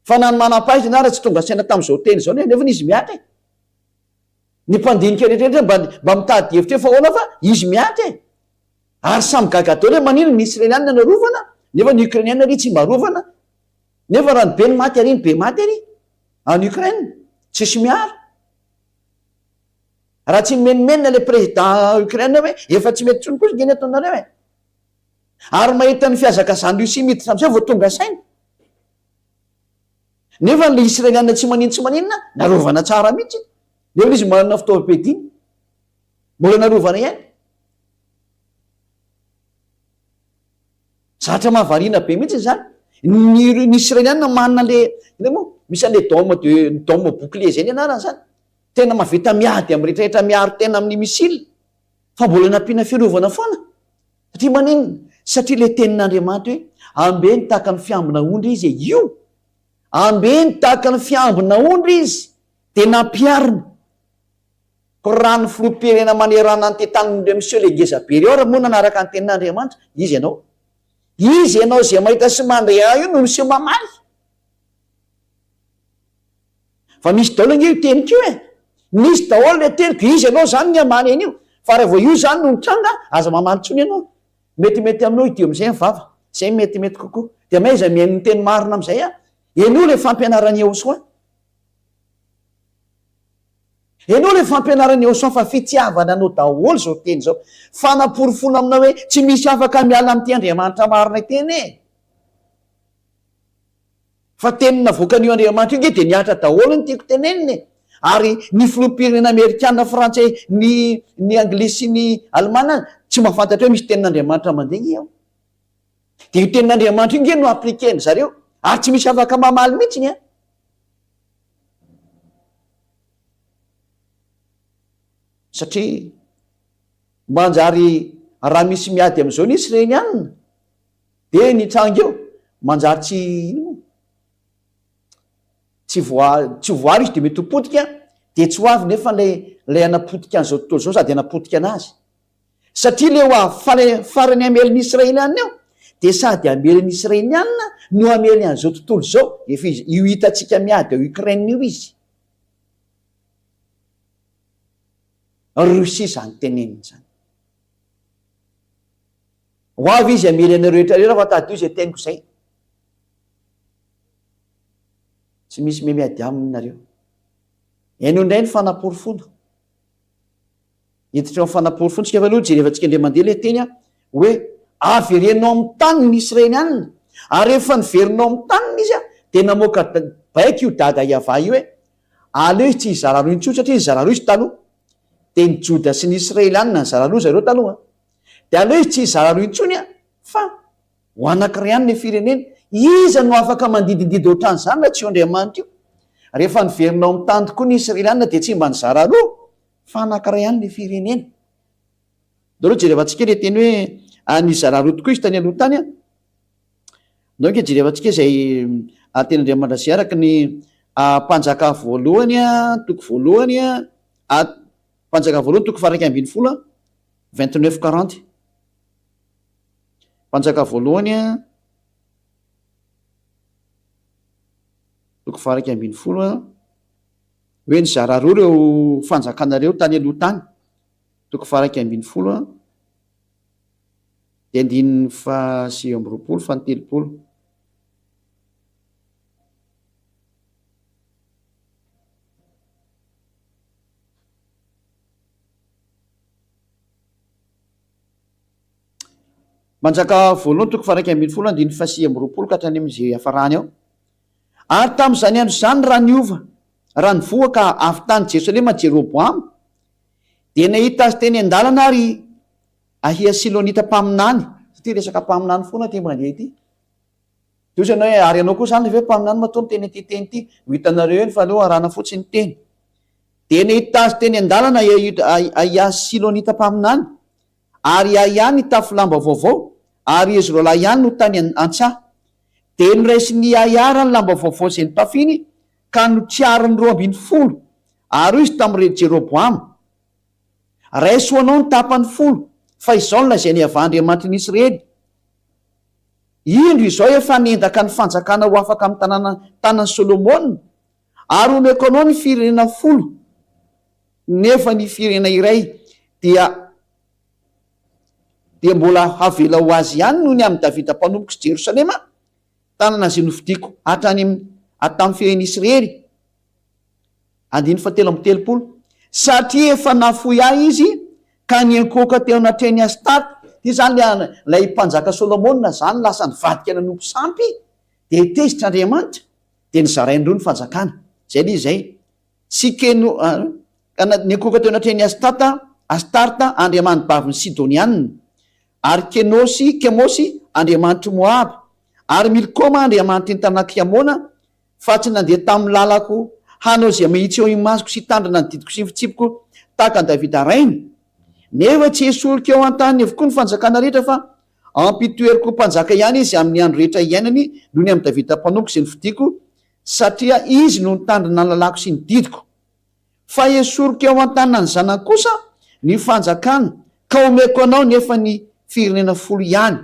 Fa na ny manam-pahaizana ara tsy tonga saina tamin'izao teny izao nefa izy mihatra e. Ny mpandinika rehetra rehetra mba mba mitady hevitra hoe fa ahoana fa izy mihatra e. Ary samy gaga daholo hoe maninona ny Israelianina no arovana nefa ny Ukrainiana ary tsy mba arovana. Nefa raha ny be ny maty ary ny be maty ary any Ukraine. Tsisy miaro. Raha tsy mimenomenona ilay président Ukraine hoe efa tsy mety intsony kosa nge ny ataonareo e. Ary mahita ny fihazakazahan'i Russie miditra amin'izay vao tonga saina. Nefa ilay Israeliana tsy maninona tsy maninona narovana tsara mihitsy. Nefa izy manana fitaovam-piadiana. Mbola narovana ihany. Zatra mahavariana be mihitsy izany. Ny ny Israeliana manana le inona moa? Misy an'le dôme de dôme bouclier zay ny anarany zany. Tena mahavita miady amin'ny rehetrarehetra miaro tena amin'ny missile. Fa mbola nampiana fiarovana foana. Satria maninona? Satria le tenin'Andriamanitra hoe ambeno tahaka ny fiambina ondry izy e. Io! Ambeno tahaka ny fiambina ondry izy. Dia nampiharina. Koa raha ny filoham-pirenena manerana an'ity tanin'ireo miseho le ngeza be ireo ary moa nanaraka ny tenin'Andriamanitra, iza ianao? Iza ianao izay mahita sy mandre ahy io no miseho mamaly? Fa misy daholo ange io teniko io e! Misy daholo ilay teniko, iza ianao izany ny hamaly an'io? Fa raha vao io izany no nitranga, aza mamaly intsony ianao. Metimety aminao hidio amin'izay ny vava, izay metimety kokoa. Dia mahaiza mihaino ny teny marina amin'izay an! Henoy ilay fampianaran'i Yehosua. Henoy ilay fampianaran'i Yehosua fa fitiavana anao daholo izao teny izao. Fanaporofoana aminao hoe tsy misy afaka miala amin'ity Andriamanitra marina ity anie e. Fa teny navoakan'io Andriamanitra io nge dia nihatra daholo ny tiako tenenina e. Ary ny filoham-pirenena amerikana, frantsay, ny ny anglisy sy ny alemana tsy mahafantatra hoe misy tenin'Andriamanitra mandeha nge ao. Dia io tenin'Andriamanitra io nge no appliquer-ny zareo. Ary tsy misy afaka mamaly mihitsiny an. Satria manjary raha misy miady amin'izao ny Israelianina dia ny tranga eo manjary tsy ino moa tsy voa tsy voary izy dia mety ho potika dia tsy ho avy nefa ilay ilay hanapotika an'izao tontolo izao sady hanapotika anazy. Satria ilay ho avy fara farany hamely ny Israelianina eo dia sady hamely ny Israelianina no hamely an'izao tontolo izao, efa izy io hitantsika miady ao Ukraine io izy. Russie izany teneniny izany. Ho avy izy hamely anareo rehetra rehetra fa tadidio izay teniko izay. Tsy misy me miady aminy nareo. Henoy indray ny fanaporofoana. Hiditra eo amin'ny fanaporofoana tsika fa aloha jerevantsika indray mandeha ilay teny hoe avereno amin'ny taniny ny Israelianina. Ary rehefa niverina ao amin'ny taniny izy dia namoaka baiko io dada Yavah io hoe aleo izy tsy hizara roa intsony satria nizara roa izy taloha. Dia ny Joda sy ny Israelianina nizara roa zareo taloha. Dia aleo izy tsy hizara roa intsony fa ho anankiray ihany ilay firenena. Iza no afaka mandidindidy ohatran'izany raha tsy io Andriamanitra io? Rehefa niverina ao amin'ny tany tokoa ny Israelianina dia tsy mba nizara roa fa anankiray ihany ilay firenena. Ndao aloha jerevantsika ilay teny hoe nizara roa tokoa izy tany aloha tany an. Ndao ange jerevantsika izay tenin'Andriamanitra izay araka ny Mpanjaka voalohany toko voalohany Mpanjaka voalohany toko faha 11 29 40. Mpanjaka voalohany toko faha 11 hoe nizara roa ireo fanjakana ireo tany aloha tany. Toko faha 11 dia andininy faha 29 faha 30. Mpanjaka voalohany toko faha 11 andininy faha 29 ka hatrany amin'izay hiafarany ao. Ary tamin'izany andro izany raha niova, raha nivoaka avy tany Jerosalema Jeroboama, dia nahita azy teny an-dalana ary Ahia Silonita mpaminany, satria resaka mpaminany foana ity mandeha ity. Dia hoy ianao hoe, ary ianao koa izany ve mpaminany matoa miteny ity teny ity? Ho hitanareo eny fa aleo arahana fotsiny ny teny. Dia nahita azy teny an-dalana Ahia Silonita mpaminany, ary Ahia nitafy lamba vaovao, ary izy roalahy ihany no tany an-tsaha. Dia noraisin'i Ahia ny lamba vaovao izay nitafiny, ka notriariny 12, ary hoy izy tamin'i Jeroboama, Raiso ho anao ny tapany folo, fa izao no lazain'i Yavah Andriamanitry ny Israely, Indro izao efa nendaka ny fanjakana ho afaka amin'ny tanàna tanan'i Solomona, ary homeko anao ny firenena folo, nefa ny firenena iray dia dia mbola havela ho azy ihany noho ny amin'i Davida mpanompoko sy Jerosalema, tanana izay nofidiko hatrany amin'ny tamin'ny firenen'Israely. Andininy fahatelo amby telopolo, Satria efa nafoy ahy izy ka niankohoka teo anatrehan'i Astarte, ity izany ilay ilay mpanjaka Solomona izany lasa nivadika nanompo sampy, dia tezitra Andriamanitra, dia nozarainy roa ny fanjakana. Izay ilay izy izay. Sy Keno, ka niankohoka teo anatrehan'i Astata, Astarta, andriamanibavin'ny Sidonianina, ary Kenosy, Kemosy, andriamanitr'i Moaba, ary Milkoma, andriamanitry ny tanàk'i Amona, Fa tsy nandeha tamin'ny lalako hanao izay mahitsy eo imasoko sy hitandrina ny didiko sy ny fitsipiko tahaka an'i Davida rainy. Nefa tsy hesoriko eo an-taniny avokoa ny fanjakana rehetra fa hampitoeriko ho mpanjaka ihany izy amin'ny andro rehetra iainany noho ny amin'i Davida mpanompoko izay nofidiko, satria izy no nitandrina ny lalàko sy ny didiko. Fa hesoriko eo an-tanan'ny zanany kosa ny fanjakana ka homeko anao nefa ny firenena folo ihany.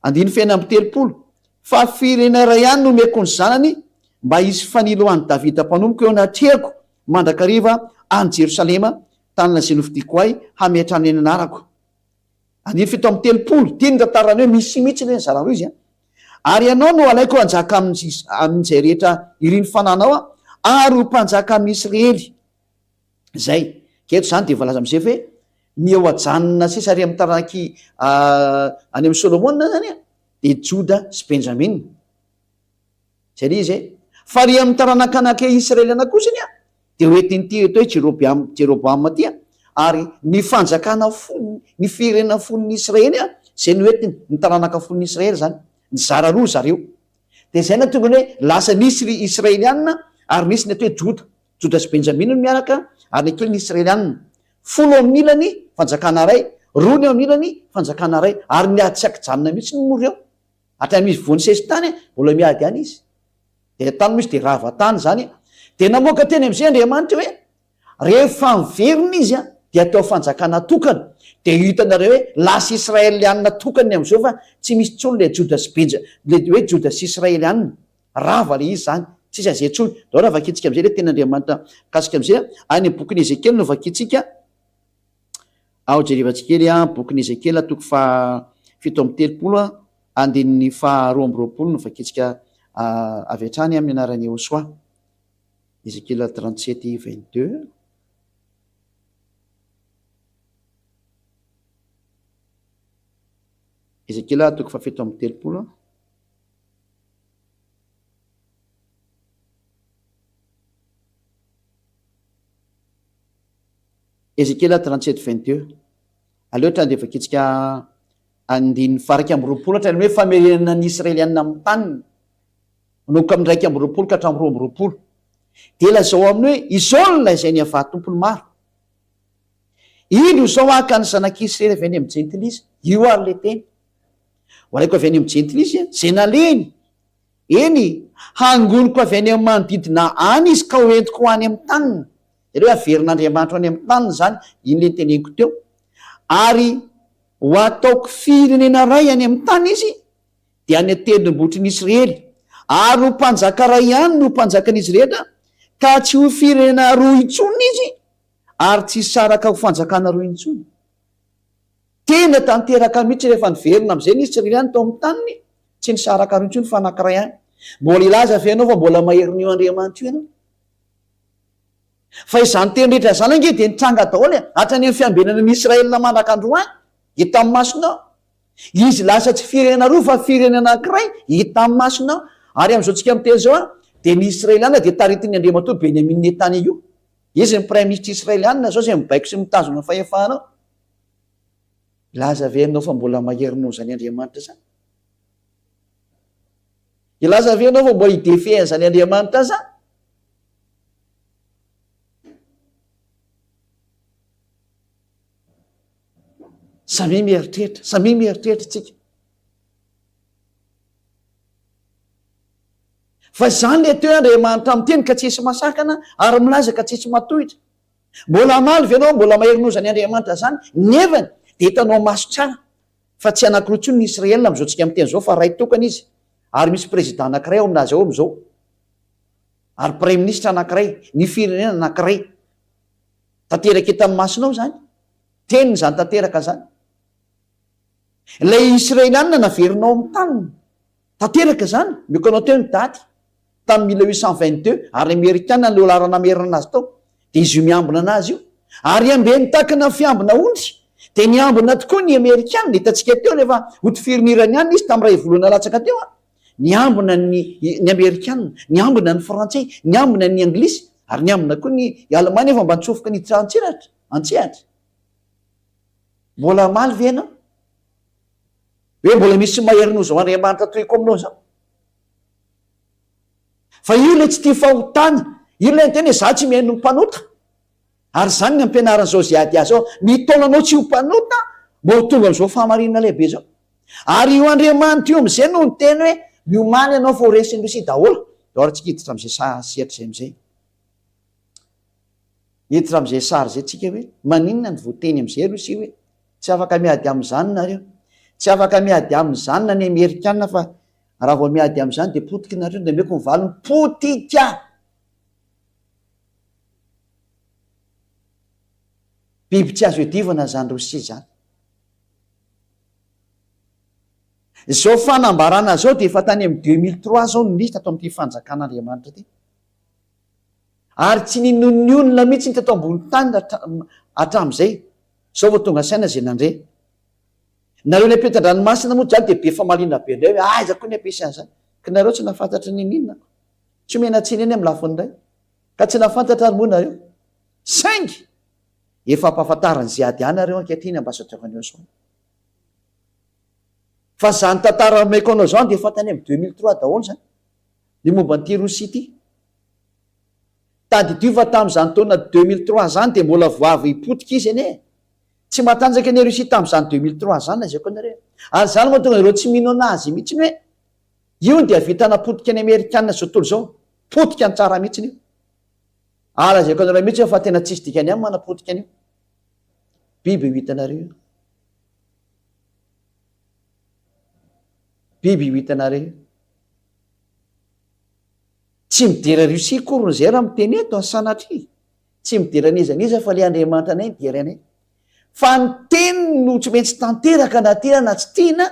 Andininy fahenina amby telopolo, Fa firenena iray ihany no omeko ny zanany mba hisy fanilo ho an'i Davida mpanompoko eo anatrehako mandrakariva any Jerosalema, tanana izay nofidiko ahy hametrahana ny anarako. Andininy 37, Ity ny tantarany hoe misy mihitsy ilay nizara roa izy an. Ary ianao no halaiko hanjaka amin'izay rehetra irin'ny fananao ary ho mpanjaka amin'i Israely. Izay. Ka eto izany dia voalaza amin'izay hoe ny eo ajanona sisa ary amin'ny taranak'i any amin'i Solomona izany dia Joda sy Benjamina. Izay ilay izy e. Fa ary amin'ny taranak'anak'i Israeliana kosa anie dia ho entin'ity atao hoe Jerobeam, Jeroboama ity ary ny fanjakana fony, ny firenena fon'ny Israely izay no entiny, ny taranaka fon'ny Israely izany. Nizara roa zareo. Dia izay nahatonga ny hoe lasa nisy ry Israeliana ary nisy ny atao hoe Joda. Joda sy Benjamina no miaraka, ary ny ankilany Israelianina. Folo eo amin'ny ilany, fanjakana iray, roa ny eo amin'ny ilany, fanjakana iray. Ary miady tsy an-kijanona mihitsy ny moa ireo. Hatramin'izy voan'ny sesitany, mbola miady ihany izy. Dia tany moa izy dia rava tany izany. Dia namoaka teny amin'izay Andriamanitra hoe, rehefa miverina izy dia atao fanjakana tokana. Dia hitanareo hoe lasa Israelianina tokana ny amin'izao fa tsy misy intsony ilay Joda sy Benja, ilay hoe Joda sy Israelianina. Rava ilay izy izany, tsisy an'izay intsony. Ndao raha vakintsika amin'izay ilay tenin'Andriamanitra mikasika amin'izay. Any amin'ny bokin'i Ezekiela no vakintsika. Ao jerevantsika kely an, bokin'i Ezekiela toko faha 37 andininy faha 22 no vakintsika avy hatrany amin'ny anaran'i Yehosua. Ezekiela 37 22. Ezekiela toko faha 37. Ezekiela 37 22. Aleo hatrany dia vakintsika andininy faha 21 hatrany hoe famerenana ny Israelianina amin'ny taniny. Manomboka amin'ny 21 ka hatramin'ny 22. Dia lazao aminy hoe, Izao no lazain'i Yavah Tompon'ny maro, Indro izao haka ny zanak'Israely avy any amin'ny jentilisa. Io ary ilay teny. Ho alaiko avy any amin'ny jentilisa, izay nalehiny. Eny, hangoniko avy any amin'ny manodidina any izy ka ho entiko ho any amin'ny taniny. Jereo hoe averin'Andriamanitra ho any amin'ny taniny izany, iny ilay noteneniko teo. Ary ho ataoko firenena iray any amin'ny tany izy, dia any an-tendrombohitry ny Israely, ary ho mpanjaka iray ihany no ho mpanjakan'izy rehetra, ka tsy ho firenena roa intsony izy, ary tsy hisaraka ho fanjakana roa intsony. Tena tanteraka mihitsy rehefa niverina amin'izay ny Israeliana tao amin'ny taniny, tsy nisaraka roa intsony fa anankiray ihany. Mbola hilaza ve ianao fa mbola maherin'io Andriamanitra io ianao? Fa izany teny rehetra izany ange dia nitranga daholo e, hatrany amin'ny fiambenana ny Israel mandraka androany, hita amin'ny masonao. Izy lasa tsy firenena roa fa firenena anankiray, hita amin'ny masonao. Ary amin'izao tsika miteny izao an, dia ny Israeliana dia taritin'ny Andriamatoa Benjamin Netanyahu. Izy ny Praiminisitra Israeliana izao izay mibaiko sy mitazona ny fahefana ao. Hilaza ve ianao fa mbola mahery noho izany Andriamanitra izany? Hilaza ve ianao fa mbola hi-défier an'izany Andriamanitra izany? Samia mieritreritra, samia mieritreritra tsika. Fa izany le atao hoe Andriamanitra miteny ka tsisy masakana ary milaza ka tsisy matohitra. Mbola hamaly ve ianao mbola mahery noho izany Andriamanitra izany? Nefany dia hitanao maso tsara fa tsy anankiroa intsony ny Israel amin'izao tsika miteny izao fa ray tokana izy ary misy président anankiray ao aminazy ao amin'izao. Ary praiminisitra anankiray, ny firenena anankiray. Tanteraka hitan'ny masonao izany. Teniny izany tanteraka izany. Ilay Israelianina naverinao amin'ny taniny. Tanteraka izany. Omeko anao teo ny daty. Tamin'ny 1822, ary ny Amerikana no laharana namerina anazy tao. Dia izy io miambina anazy io. Ary ambeny takina fiambina ondry. Dia niambina tokoa ny Amerikana. Hitantsika teo rehefa hotifirin'ny Iraniana izy tamin'ny iray volana latsaka teo. Niambina ny ny Amerikana, niambina ny Frantsay, niambina ny Anglisy, ary niambina koa ny Alemana efa mba nitsofoka niditra an-tsiratra, an-tsehatra. Mbola hamaly ve ianao? Hoe mbola misy mahery noho izao Andriamanitra tohiko aminao izao? Fa io ilay tsy tia fahotana, io ilay niteny hoe za tsy mihaino ny mpanota. Ary izany ny ampianaran'izao izay ady azy ao, mitaona anao tsy ho mpanota mba ho tonga amin'izao fahamarinana lehibe izao. Ary io Andriamanitra io amin'izay no niteny hoe miomàna ianao fa ho resin'i Rosia daholo. Dao ary tsika hiditra amin'izay saha sehatra izay amin'izay. Hiditra amin'izay sary izay tsika hoe maninona no voateny amin'izay Rosia hoe tsy afaka miady amin'izany nareo. Tsy afaka miady amin'izany na ny Amerikana fa raha vao miady amin'izany dia potika nareo, dia omeko ny valiny potika. Biby tsy azo iadivana izany Rosia izany. Izao fanambarana izao dia efa tany amin'ny 2003 izao no nisy tato amin'ity fanjakan'Andriamanitra ity. Ary tsy ninoan'ny olona mihitsy ny teto ambony tany hatramin'izay. Izao vao tonga saina izay nandre. Nareo ny ampitan-dranomasina moa izany dia be famaliana be indray hoe aiza koa ny hampisy an'izany. Ka nareo tsy nahafantatra n'inon'inona. Tsy omena tsiny eny amin'ny lafiny iray. Ka tsy nahafantatra ary moa nareo. Saingy efa ampahafantarin'i Ziad ahy nareo ankehitriny ambassadeur an'i Osman. Fa izany tantara omeko anao izany dia efa tany amin'ny 2003 daholo izany. Ny momba an'ity Rosia ity. Tadidio fa tamin'izany taona 2003 izany dia mbola vao avy potika izy anie. Tsy matanjaka anie Russie tamin'izany 2003 izany lazaiko anareo. Ary izany mahatonga ireo tsy mino anazy mihitsy hoe io dia vita napotika ny Amerikana izao tontolo izao. Potika ny tsara mihitsy io. Ary lazaiko anareo mihitsy fa tena tsisy dikany aminy manapotika an'io. Biby io hitanareo io. Biby io hitanareo io. Tsy midera Russie akory ny zay raha miteny eto an, sanatria. Tsy midera an'iza n'iza fa le Andriamanitra anay midera anay. Fa ny teniny no tsy maintsy tanteraka na tiana na tsy tiana,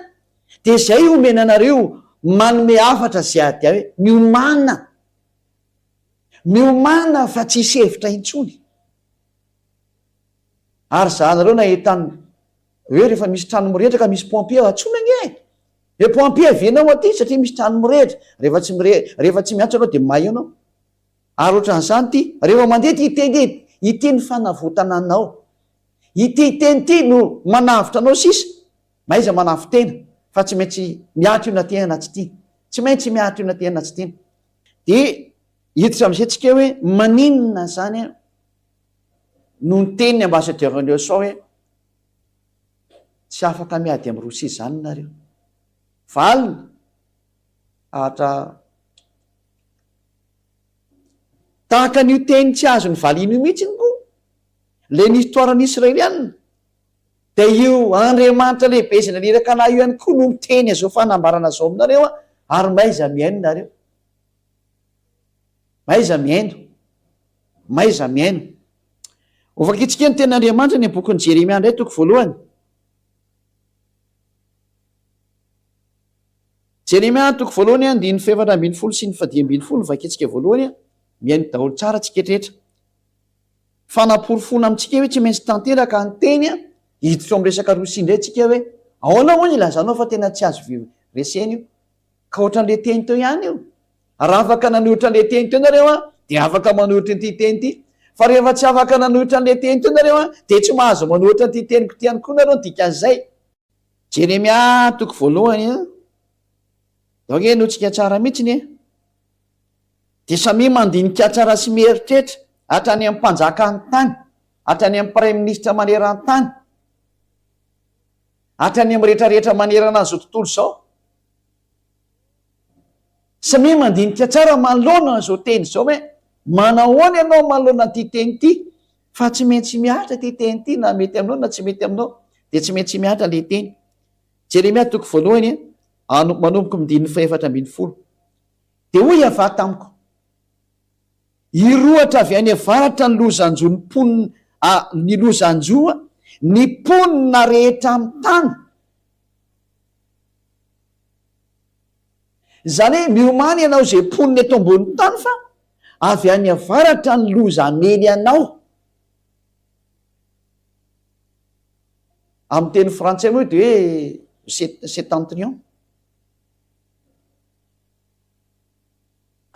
dia zay omena anareo manome hafatra sy ady ahy hoe miomàna. Miomàna fa tsy hisy hevitra intsony. Ary zahanareo nahita ny hoe rehefa misy trano mirehitra ka misy pompier antsoina ange e! Hoe pompier avianao aty satria misy trano mirehitra, rehefa tsy mire, rehefa tsy miantso ianao dia may eo ianao. Ary ohatran'izany ity, rehefa mandeha ity teny ity, ity ny fanavotana anao. Ity teny ity no manavotra anao sisa. Mahaiza manavo-tena fa tsy maintsy miato io na tiana na tsy tiana. Tsy maintsy miato io na tiana na tsy tiana. Dia hiditra amin'izay tsika hoe maninona izany no niteny ny ambassadeur ny USA hoe tsy afaka miady amin'i Rosia izany nareo. Valiny, Atra tahaka an'io teny tsy azony valiana io mihitsy koa ilay ny histoire ny Israeliana. Dia io Andriamanitra lehibe izay naniraka anah io ihany koa no miteny izao fanambarana izao aminareo an, ary mahaiza mihaino nareo. Mahaiza mihaino. Mahaiza mihaino. Hovakintsika ny tenin'Andriamanitra ny bokin'i Jeremia indray toko voalohany. Jeremia toko voalohany andininy faha-14 sy ny faha-15 no vakintsika voalohany, mihaino daholo tsara tsika rehetra. Fanaporofoana amintsika hoe tsy maintsy tanteraka ny teny, hiditra ao amin'ny resaka Rosia indray tsika hoe ahoana moa ny ilazanao fa tena tsy azo resena io? Ka ohatran'ilay teny teo ihany io. Raha afaka nanohitra an'ilay teny teo nareo an, dia afaka manohitra an'ity teny ity. Fa rehefa tsy afaka nanohitra an'ilay teny teo nareo an, dia tsy mahazo manohitra an'ity teniko ity ihany koa nareo ny dikan'izay. Jeremia toko voalohany an, donc henointsika tsara mihitsy e. Dia samia mandinika tsara sy mieritreritra hatrany amin'ny mpanjakan'ny tany, hatrany amin'ny praiminisitra maneran-tany, hatrany amin'ny rehetrarehetra manerana an'izao tontolo izao. Samia mandinika tsara manoloana an'izao teny izao hoe manahoana ianao manoloana an'ity teny ity fa tsy maintsy mihatra ity teny ity na mety aminao na tsy mety aminao dia tsy maintsy mihatra ilay teny. Jeremia toko voalohany manomboka amin'ny andininy fahefatra ambin'ny folo. Dia hoy Yavah tamiko, Hirohotra avy any avaratra ny loza-hanjo ny mponina, a, ny loza-hanjo ny mponina rehetra amin'ny tany. Izany hoe miomàna ianao izay mponina eto ambonin'ny tany fa avy any avaratra ny loza hamely anao. Amin'ny teny frantsay moa dia hoe septentrion.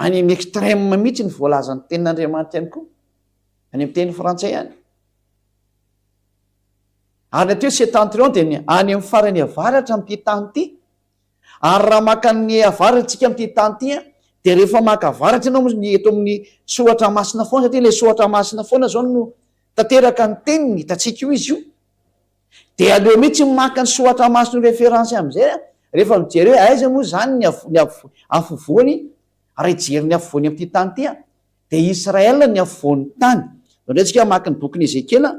Any amin'ny extrême mihitsy ny voalazan'ny tenin'Andriamanitra ihany koa, any amin'ny teny frantsay any. Ary ny atao hoe septentrion dia ny any amin'ny farany avaratra amin'ity tany ity. Ary raha maka ny avaratra tsika amin'ity tany ity, dia rehefa maka avaratra ianao ny eto amin'ny soratra masina foana, satria ilay soratra masina foana izao no tanteraka ny teniny, hitantsika io izy io. Dia aleo mihitsy maka ny soratra masina ho référence amin'izay a, rehefa mijery hoe aiza moa izany ny ny afovoany, raha hijery ny afovoany amin'ity tany ity a, dia Israël ny afovoan'ny tany. Izao indray tsika hamaky ny bokin'i Ezekiela,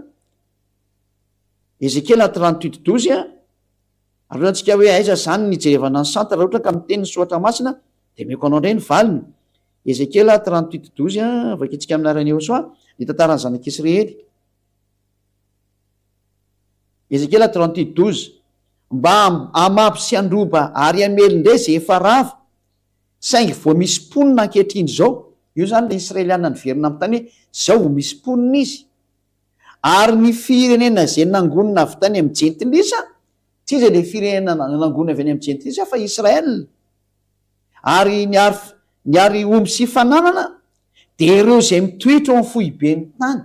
Ezekiela 38 12 a, aloha antsika hoe aiza izany ny hijerevana ny centre raha ohatra ka miteny ny soratra masina dia omeko anao indray ny valiny. Ezekiela 38 12 a, vakintsika amin'ny anaran'i Yehosua, ny tantaran'ny zanak'Israely. Ezekiela 38 12, Mba hamabo sy handroba ary hamely indray izay efa rava, saingy vao misy mponina ankehitriny izao. Io izany ilay Israeliana niverina amin'ny tany hoe izao vao misy mponina izy. Ary ny firenena izay nangonina avy tany amin'ny Jentilisa, tsy iza ilay firenena nangonina avy any amin'ny Jentilisa fa Israel. Ary ny ary ny ary omby sy fananana dia ireo izay mitoetra ao amin'ny foiben'ny tany.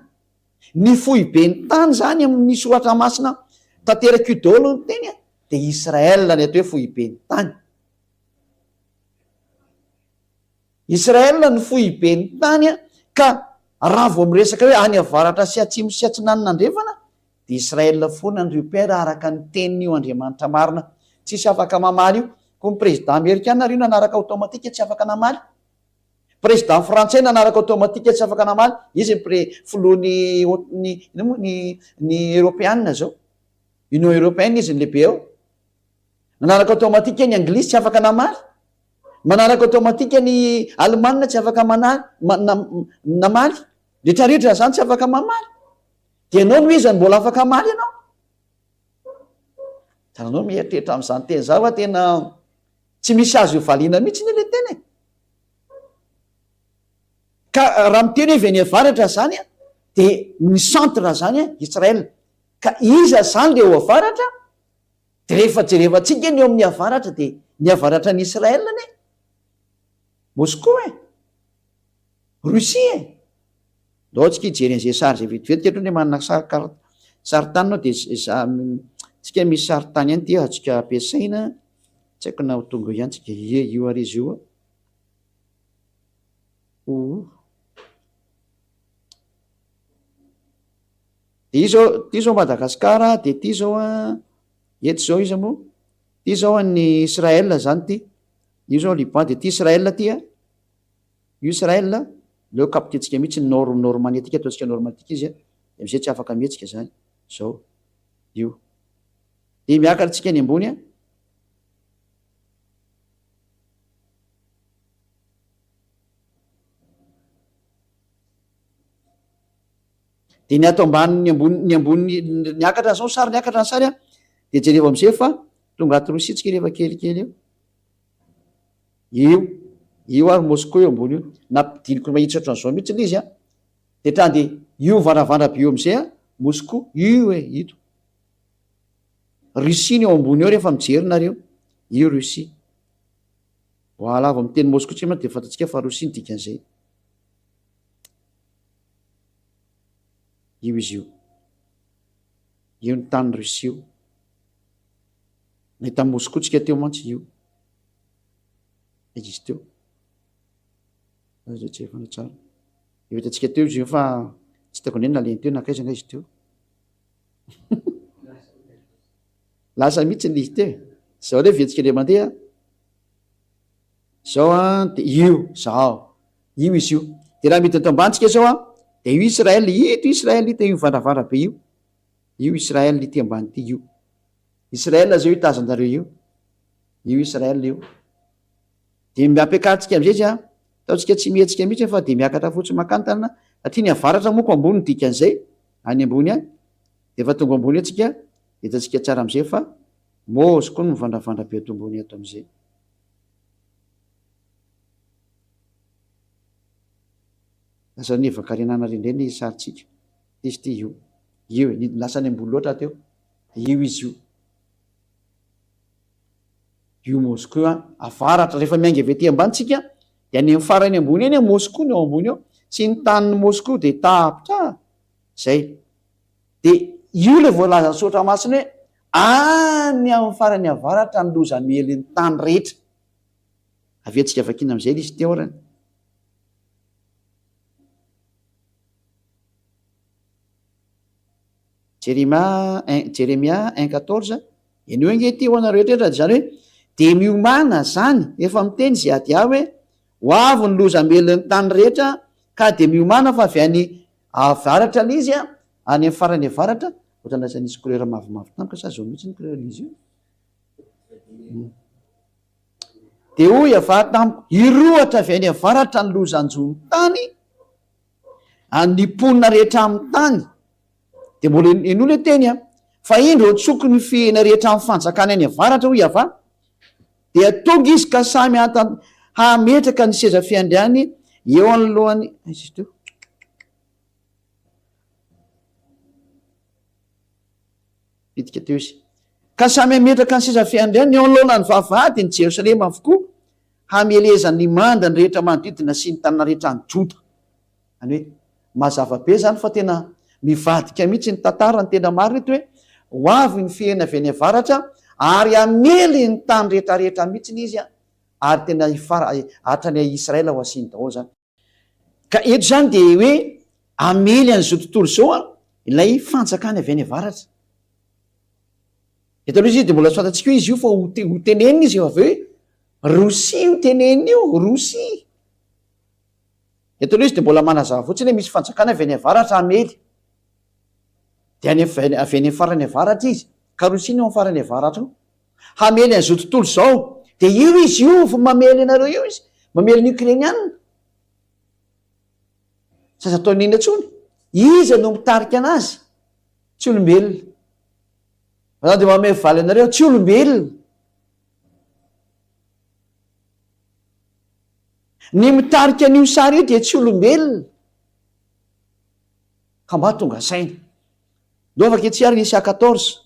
Ny foiben'ny tany izany amin'ny soratra masina tanteraka io daholo ny teny dia Israel ny atao hoe foiben'ny tany. Israel ny foiben'ny tany ka raha vao miresaka hoe any avaratra sy atsimo sy atsinanana andrefana dia Israel foana ny repère araka ny tenin'io Andriamanitra marina. Tsisy afaka mamaly io. Koa ny président amerikana ary io nanaraka automatique tsy afaka namaly. Président frantsay nanaraka automatique tsy afaka namaly, izy ny pré filoha ny ny inona moa ny ny europeana zao, union européenne izy ny lehibe ao, nanaraka automatique ny anglisy tsy afaka namaly, manaraka automatique ny alemana tsy afaka manaly namaly, retraretra zany tsy afaka mamaly, de ianao no iza no mbola afaka hamaly ianao? Hitanao mieritreritra amin'izany teny zany fa tena tsy misy azo ivaliana mihitsy anie le teny e! Ka raha miteny hoe avy any avaratra zany an, de ny centre zany an Israël. Ka iza zany le ao avaratra? De rehefa jerevantsika ny eo amin'ny avaratra de ny avaratra an'i Israël anie Moscou e! Russie e! Ndao tsika hijery an'izay sary izay vetivety aloha anie manana sary carte sary tany anao de za tsika misy sary tany ihany ty azontsika ampiasaina, tsy haiko na ho tonga eo ihany tsika, ie io ary izy io. Ouh. Dia io zao, ty zao Madagasikara, dia ty zao an, eto zao iza moa? Ty zao an'ny Israël zany ty. Io zao Liban, dia ty Israël ty an. Io Israël, aleo capter-tsika mihitsy ny nord, nord magnétique, ataontsika nord magnétique izy an, dia am'zay tsy afaka mihetsika zany. Zao, io. Dia miakatra tsika any ambony an. Dia ny ato ambanin'ny ambony, ny ambony, niakatra zao ny sary, niakatra ny sary an, dia jerevo am'izay fa tonga ato Rosia tsika rehefa kelikely eo. Io, io ary Moscou eo ambony io. Nampidiniko mahitsy ohatran'izao mihitsy ilay izy an. Dia hatrany dia io mivandravandrana be io am'izay an, Moscou, io e, ito. Russie ny eo ambony eo rehefa mijery nareo. Io Russie. Voilà, vao miteny Moscou tsika mantsy dia fantatsika fa Russie ny dikan'izay. Io izy io. Io ny tany Russie io. Nahita Moscou tsika teo mantsy io. Aiza izy teo? Aiza tsy efa tsara. Io hitantsika teo izy io fa tsy hitako indray nalehany teo nankaiza nga izy teo. Lasa mihitsy ny izy teo. Zao le vetsika indray mandeha. Zao an, de io, zao. Io izy io. De raha midina eto ambany tsika zao an, de io Israël, ito Israël ito, io mivandravandra be io. Io Israël ity ambany ity io. Israël zao io tazanareo io. Io Israël io. De mba ampiakarintsika amizay izy an, ataontsika tsy mihetsika mihitsy fa de miakatra fotsiny mankany tanana, satria ny avaratra monko ambony ny dikan'izay, any ambony any. De efa tonga ambony eo tsika, de hitantsika tsara amizay fa môzy koa ny mivandravandra be ato ambony ato amizay. Lasa nieva-karenana ary indray ny sarintsika. Ity izy ity, io. Io e, lasa any ambony loatra aho teo. Io izy io. Io Moscou io an, avaratra, rehefa miainga avy aty ambany tsika, dia any amin'ny farany ambony eny an, Moscou no ao ambony eo. Tsy ny tanin'i Moscou dia tapitra. Zay. Dia io ilay voalazan'ny soratra masina hoe any amin'ny farany avaratra ny loza miely ny tany rehetra. Averintsika vakiana amin'izay ilay izy teo arany. Jeremia un, Jeremia un 14, Henoy ange ity ho anareo rehetra dia izany hoe dia miomàna izany, efa miteny Ziadia hoe ho avy ny loza hamely ny tany rehetra ka dia miomàna fa avy any avaratra ilay izy an, any amin'ny farany avaratra, ohatran'ny lasa nisy couleur mavomavo tampoka sa zao mihitsy ny couleur-n'izy io? Dia hoy Yavah tamiko, Hirohatra avy any avaratra ny loza hanjo ny tany, ny mponina rehetra amin'ny tany. Dia mbola henoy ilay teny an. Fa indro antsoiko ny fihena rehetra amin'ny fanjakana any avaratra, hoy Yavah. Dia tonga izy ka samy hametraka ny seza fiandriany eo anoloan'ny, aiza izy teo? Bitika teo izy. Ka samy hametraka ny seza fiandrianany eo anoloan'ny vavahadin'i Jerosalema avokoa, hamelezany ny mandany rehetra manodidina sy ny tanàna rehetra any Joda. Izany hoe, mazava be izany fa tena mivadika mihitsy ny tantara, ny tena marina eto hoe, ho avy ny fihena avy any avaratra ary hamely ny tany rehetra rehetra mihitsy izy, ary tena hifara, hatrany Israel ho asiany daholo izany. Ka eto izany dia hoe hamely an'izao tontolo izao ilay fanjakana avy any avaratra. Eto aloha izy dia mbola tsy fantatsika hoe izy io fa ho tenenina izy avy eo hoe Rosia io tenenina io, Rosia. Eto aloha izy dia mbola manazava fotsiny hoe misy fanjakana avy any avaratra hamely. Dia any avy any amin'ny farany avaratra izy. Ka Rosia no amin'ny farany avaratra ao. Hamely an'izao tontolo izao. Dia io izy io vao mamely anareo io izy. Mamely ny Ukrainiana. Tsy azo atao n'inona intsony. Iza no mitarika anazy? Tsy olombelona. Fa za dia manome valy anareo, tsy olombelona. Ny mitarika an'io sary io dia tsy olombelona. Ka mba tonga saina. Ndao vaky ary ny Isa 14.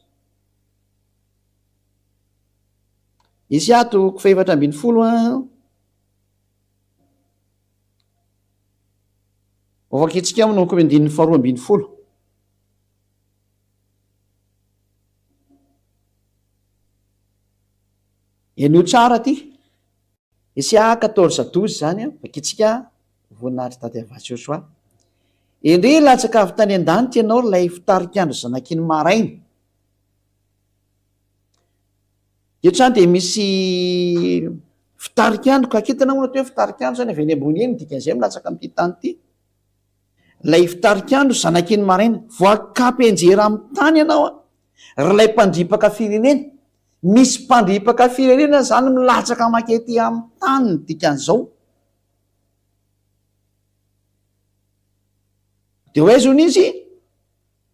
Isa toko fahefatra ambin'ny folo an. Hovakintsika manomboka amin'ny andininy faharoa ambin'ny folo. Henoy tsara ity. Isa 14 12 izany an, vakintsika. Voninahitry Dada Yavah Joshua. Endrey latsaka avy tany an-danitra ianao ry ilay fitarik'andro zanaky ny maraina. Eto izany dia misy fitarik'andro ka kintana moa no atao hoe fitarik'andro izany avy eny ambony eny ny dikan'izay milatsaka amin'ity tany ity. Ilay fitarik'andro zanaky ny maraina, voakapy-anjera amin'ny tany ianao an, ry ilay mpandripaka firenena. Misy mpandripaka firenena izany milatsaka mankety amin'ny tany ny dikan'izao. Dia ho aiza hono izy?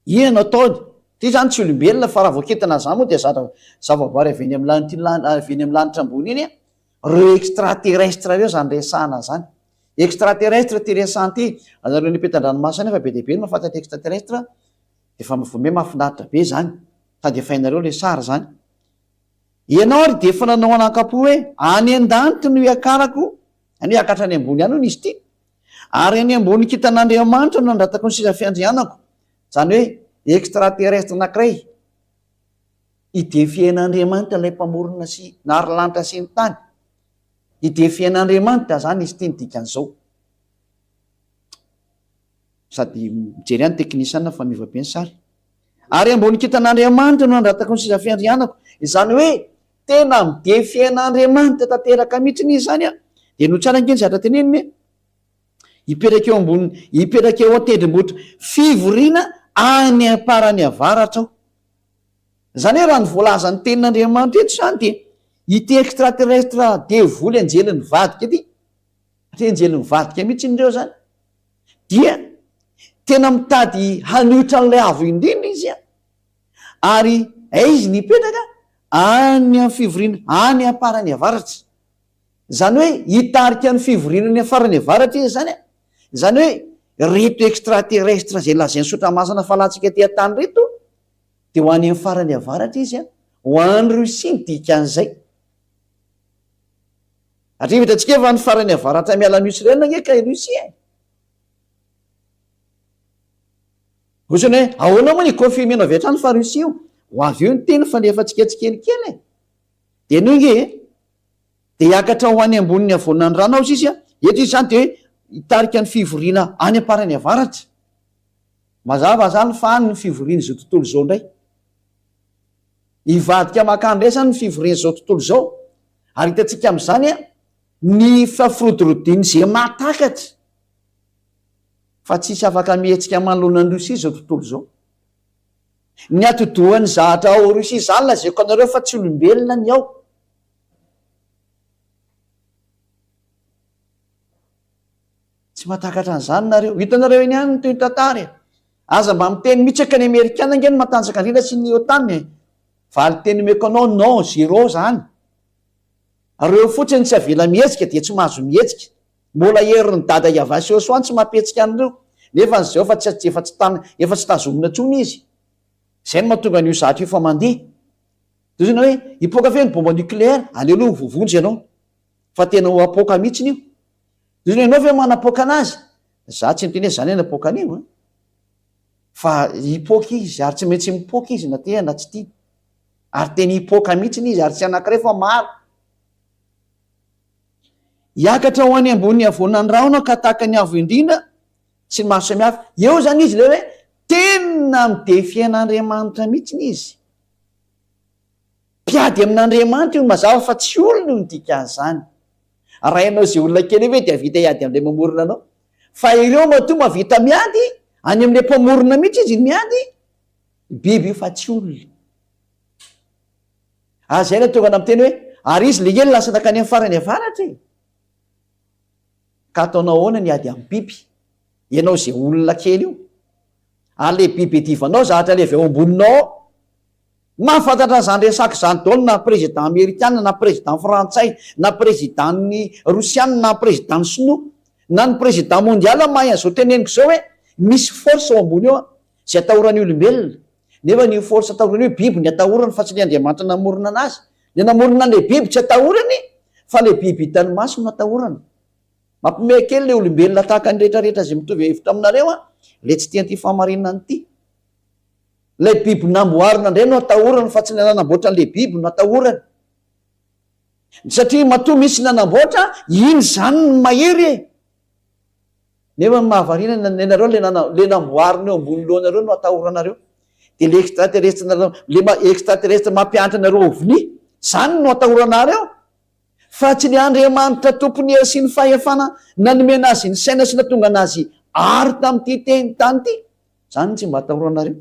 Inona no ataony? Ity izany tsy olombelona fa raha vao kintana izany moa dia zatra zavaboary avy eny amin'ny lanitra iny avy eny amin'ny lanitra ambony iny an, ireo extraterrestre ireo izany resahana izany. Extraterrestre ity resahana ity, anareo any ampitan-dranomasina any efa be dia be ny mahafantatra extraterrestre, dia efa vao miha mahafinaritra be izany, sady efa hainareo ilay sary izany. Ianao ary dia efa nanao an'ankampo hoe, any an-danitra no hiakarako, izany hoe hiakatra any ambony any hono izy ity, Ary any ambony kintan'Andriamanitra no nandratako ny seza fiandrianako, izany hoe extraterrestre anankiray, hi-defier-n'Andriamanitra ilay Mpamorona sy nary lanitra sy ny tany. Hi-defier-n'Andriamanitra izany izy ity ny dikan'izao. Sady mijery ihany teknisiana fa miova be ny sary. Ary ambony kintan'Andriamanitra no nandratako ny seza fiandrianako, izany hoe Tena mi-defier an'Andriamanitra tanteraka mihitsy izy izany an! Dia no tsara ange ny zavatra teneniny e! Hipetraka eo ambony, hipetraka eo an-tendrombohitra fivoriana any am-parany avaratra aho. Izany hoe raha ny voalazan'ny tenin'Andriamanitra eto izany dia ity extraterrestre devoly anjely nivadika ity, satria anjely nivadika mihitsy ireo izany, dia tena mitady hanohitra an'ilay Avo Indrindra izy an! Ary aiza izy no hipetraka? Any amin'ny fivoriana any am-parany avaratra. Izany hoe hitarika ny fivoriana any am-farany avaratra izy izany an. Izany hoe ireto extraterrestre izay lazain'ny Soratra Masina fa latsaka ety an-tany ireto dia ho any amin'ny farany avaratra izy an. Ho any Russie ny dikan'izay. Satria hitantsika fa ny farany avaratra miala an'i Israël ange ka i Russie e. Ohatrany hoe ahoana moa ny confirmer-nao avy hatrany fa Russie io? Ho avy eo ny teny fa alefantsika tsikelikely e! Dia henoy nge e! Dia hiakatra ho any ambonin'ny havoanan'ny rano aho sisa, eto izy izany dia hoe hitarika ny fivoriana any am-parany avaratra. Mazava izany fa any ny fivorian'izao tontolo izao indray. Hivadika mankany indray izany ny fivorian'izao tontolo izao. Ary hitantsika amin'izany ny fafirodirodian'izay mahatakatra. Fa tsisy afaka mihetsika manoloana an'i Russie izao tontolo izao. Ny atidohan'ny zahatra ao Russie izany lazaiko anareo fa tsy olombelona ny ao. Tsy mahatakatra an'izany nareo. Hitanareo eny ihany ny toy ny tantara e. Aza mba miteny mihitsy hoe ka ny Amerikana ange no matanjaka indrindra sy ny OTAN e. Valin-teny omeko anao non, zéro zany. Reo fotsiny tsy avela mihetsika dia tsy mahazo mihetsika. Mbola herin'i dada Yavah sy Yosua tsy mampihetsika an'ireo. Nefa ny zao efa tsy efa tsy tana efa tsy tazomina intsony izy. Izay no mahatonga an'io zatra io fa mandeha. Toy izany hoe hipoaka ve ny bomba nucléaire? Aleo aloha ho voavonjy ianao. Fa tena ho apoaka mihitsiny io. Toy izany ianao ve manapoaka anazy? Za tsy niteny hoe za anie napoaka an'io an. Fa hipoaka izy ary tsy maintsy mipoaka izy na tia na tsy tia. Ary tena hipoaka mihitsiny izy ary tsy anankiray fa maro. Hiakatra ho any ambony havoanan'ny rahona ka tahaka ny avo indrindra sy ny maro samihafa. Eo izany izy ilay hoe tena mi-defier an'Andriamanitra mihitsiny izy. Mpiady amin'Andriamanitra io, mazava fa tsy olona io ny dikan'izany. Raha ianao izay olona kely io ve dia hahavita hiady amin'ilay mamorona anao? Fa ireo matoa mahavita miady, any amin'ilay mpamorona mihitsy izy miady, biby io fa tsy olona. Ary izay no tonga nampiteny hoe, ary izy lehely lasa nankany amin'ny farany avaratra e! Ka ataonao ahoana ny hiady amin'ny biby? Ianao izay olona kely io. Ary ilay biby iadivanao zavatra ilay avy ao amboninao ao. Mahafantatra an'izany resaka izany daholo na président amerikana na président frantsay na président-n'ny rosiana na président-n'ny sinoa na ny président mondial mahay an'izao teneniko izao hoe misy force ao ambony ao izay atahoran'ny olombelona. Nefa ny io force atahorany io biby ny atahorany fa tsy le Andriamanitra namorona anazy. Le namorona anle biby tsy atahorany fa le biby hitan'ny maso no atahorany. Mampiomehy kely le olombelona tahaka ny rehetra rehetra izay mitovy hevitra aminareo an, le tsy tia an'ity fahamarinana ity. Ilay biby namboarina indray no atahorany fa tsy le nanamboatra an'le biby no atahorany. Satria matoa misy nanamboatra, iny izany no mahery e. Nefa ny mahavariana ny anareo le nana le namboarina eo ambony lohanareo no atahoranareo. Dia le extraterrestre nareo le extraterrestre mampianatra anareo ovni, zany no atahoranareo. Fa tsy le Andriamanitra tompon'ny hery sy ny fahefana nanomena azy ny saina sy natonga anazy ary tamin'ity teny tany ity. Zany no tsy mba atahoranareo.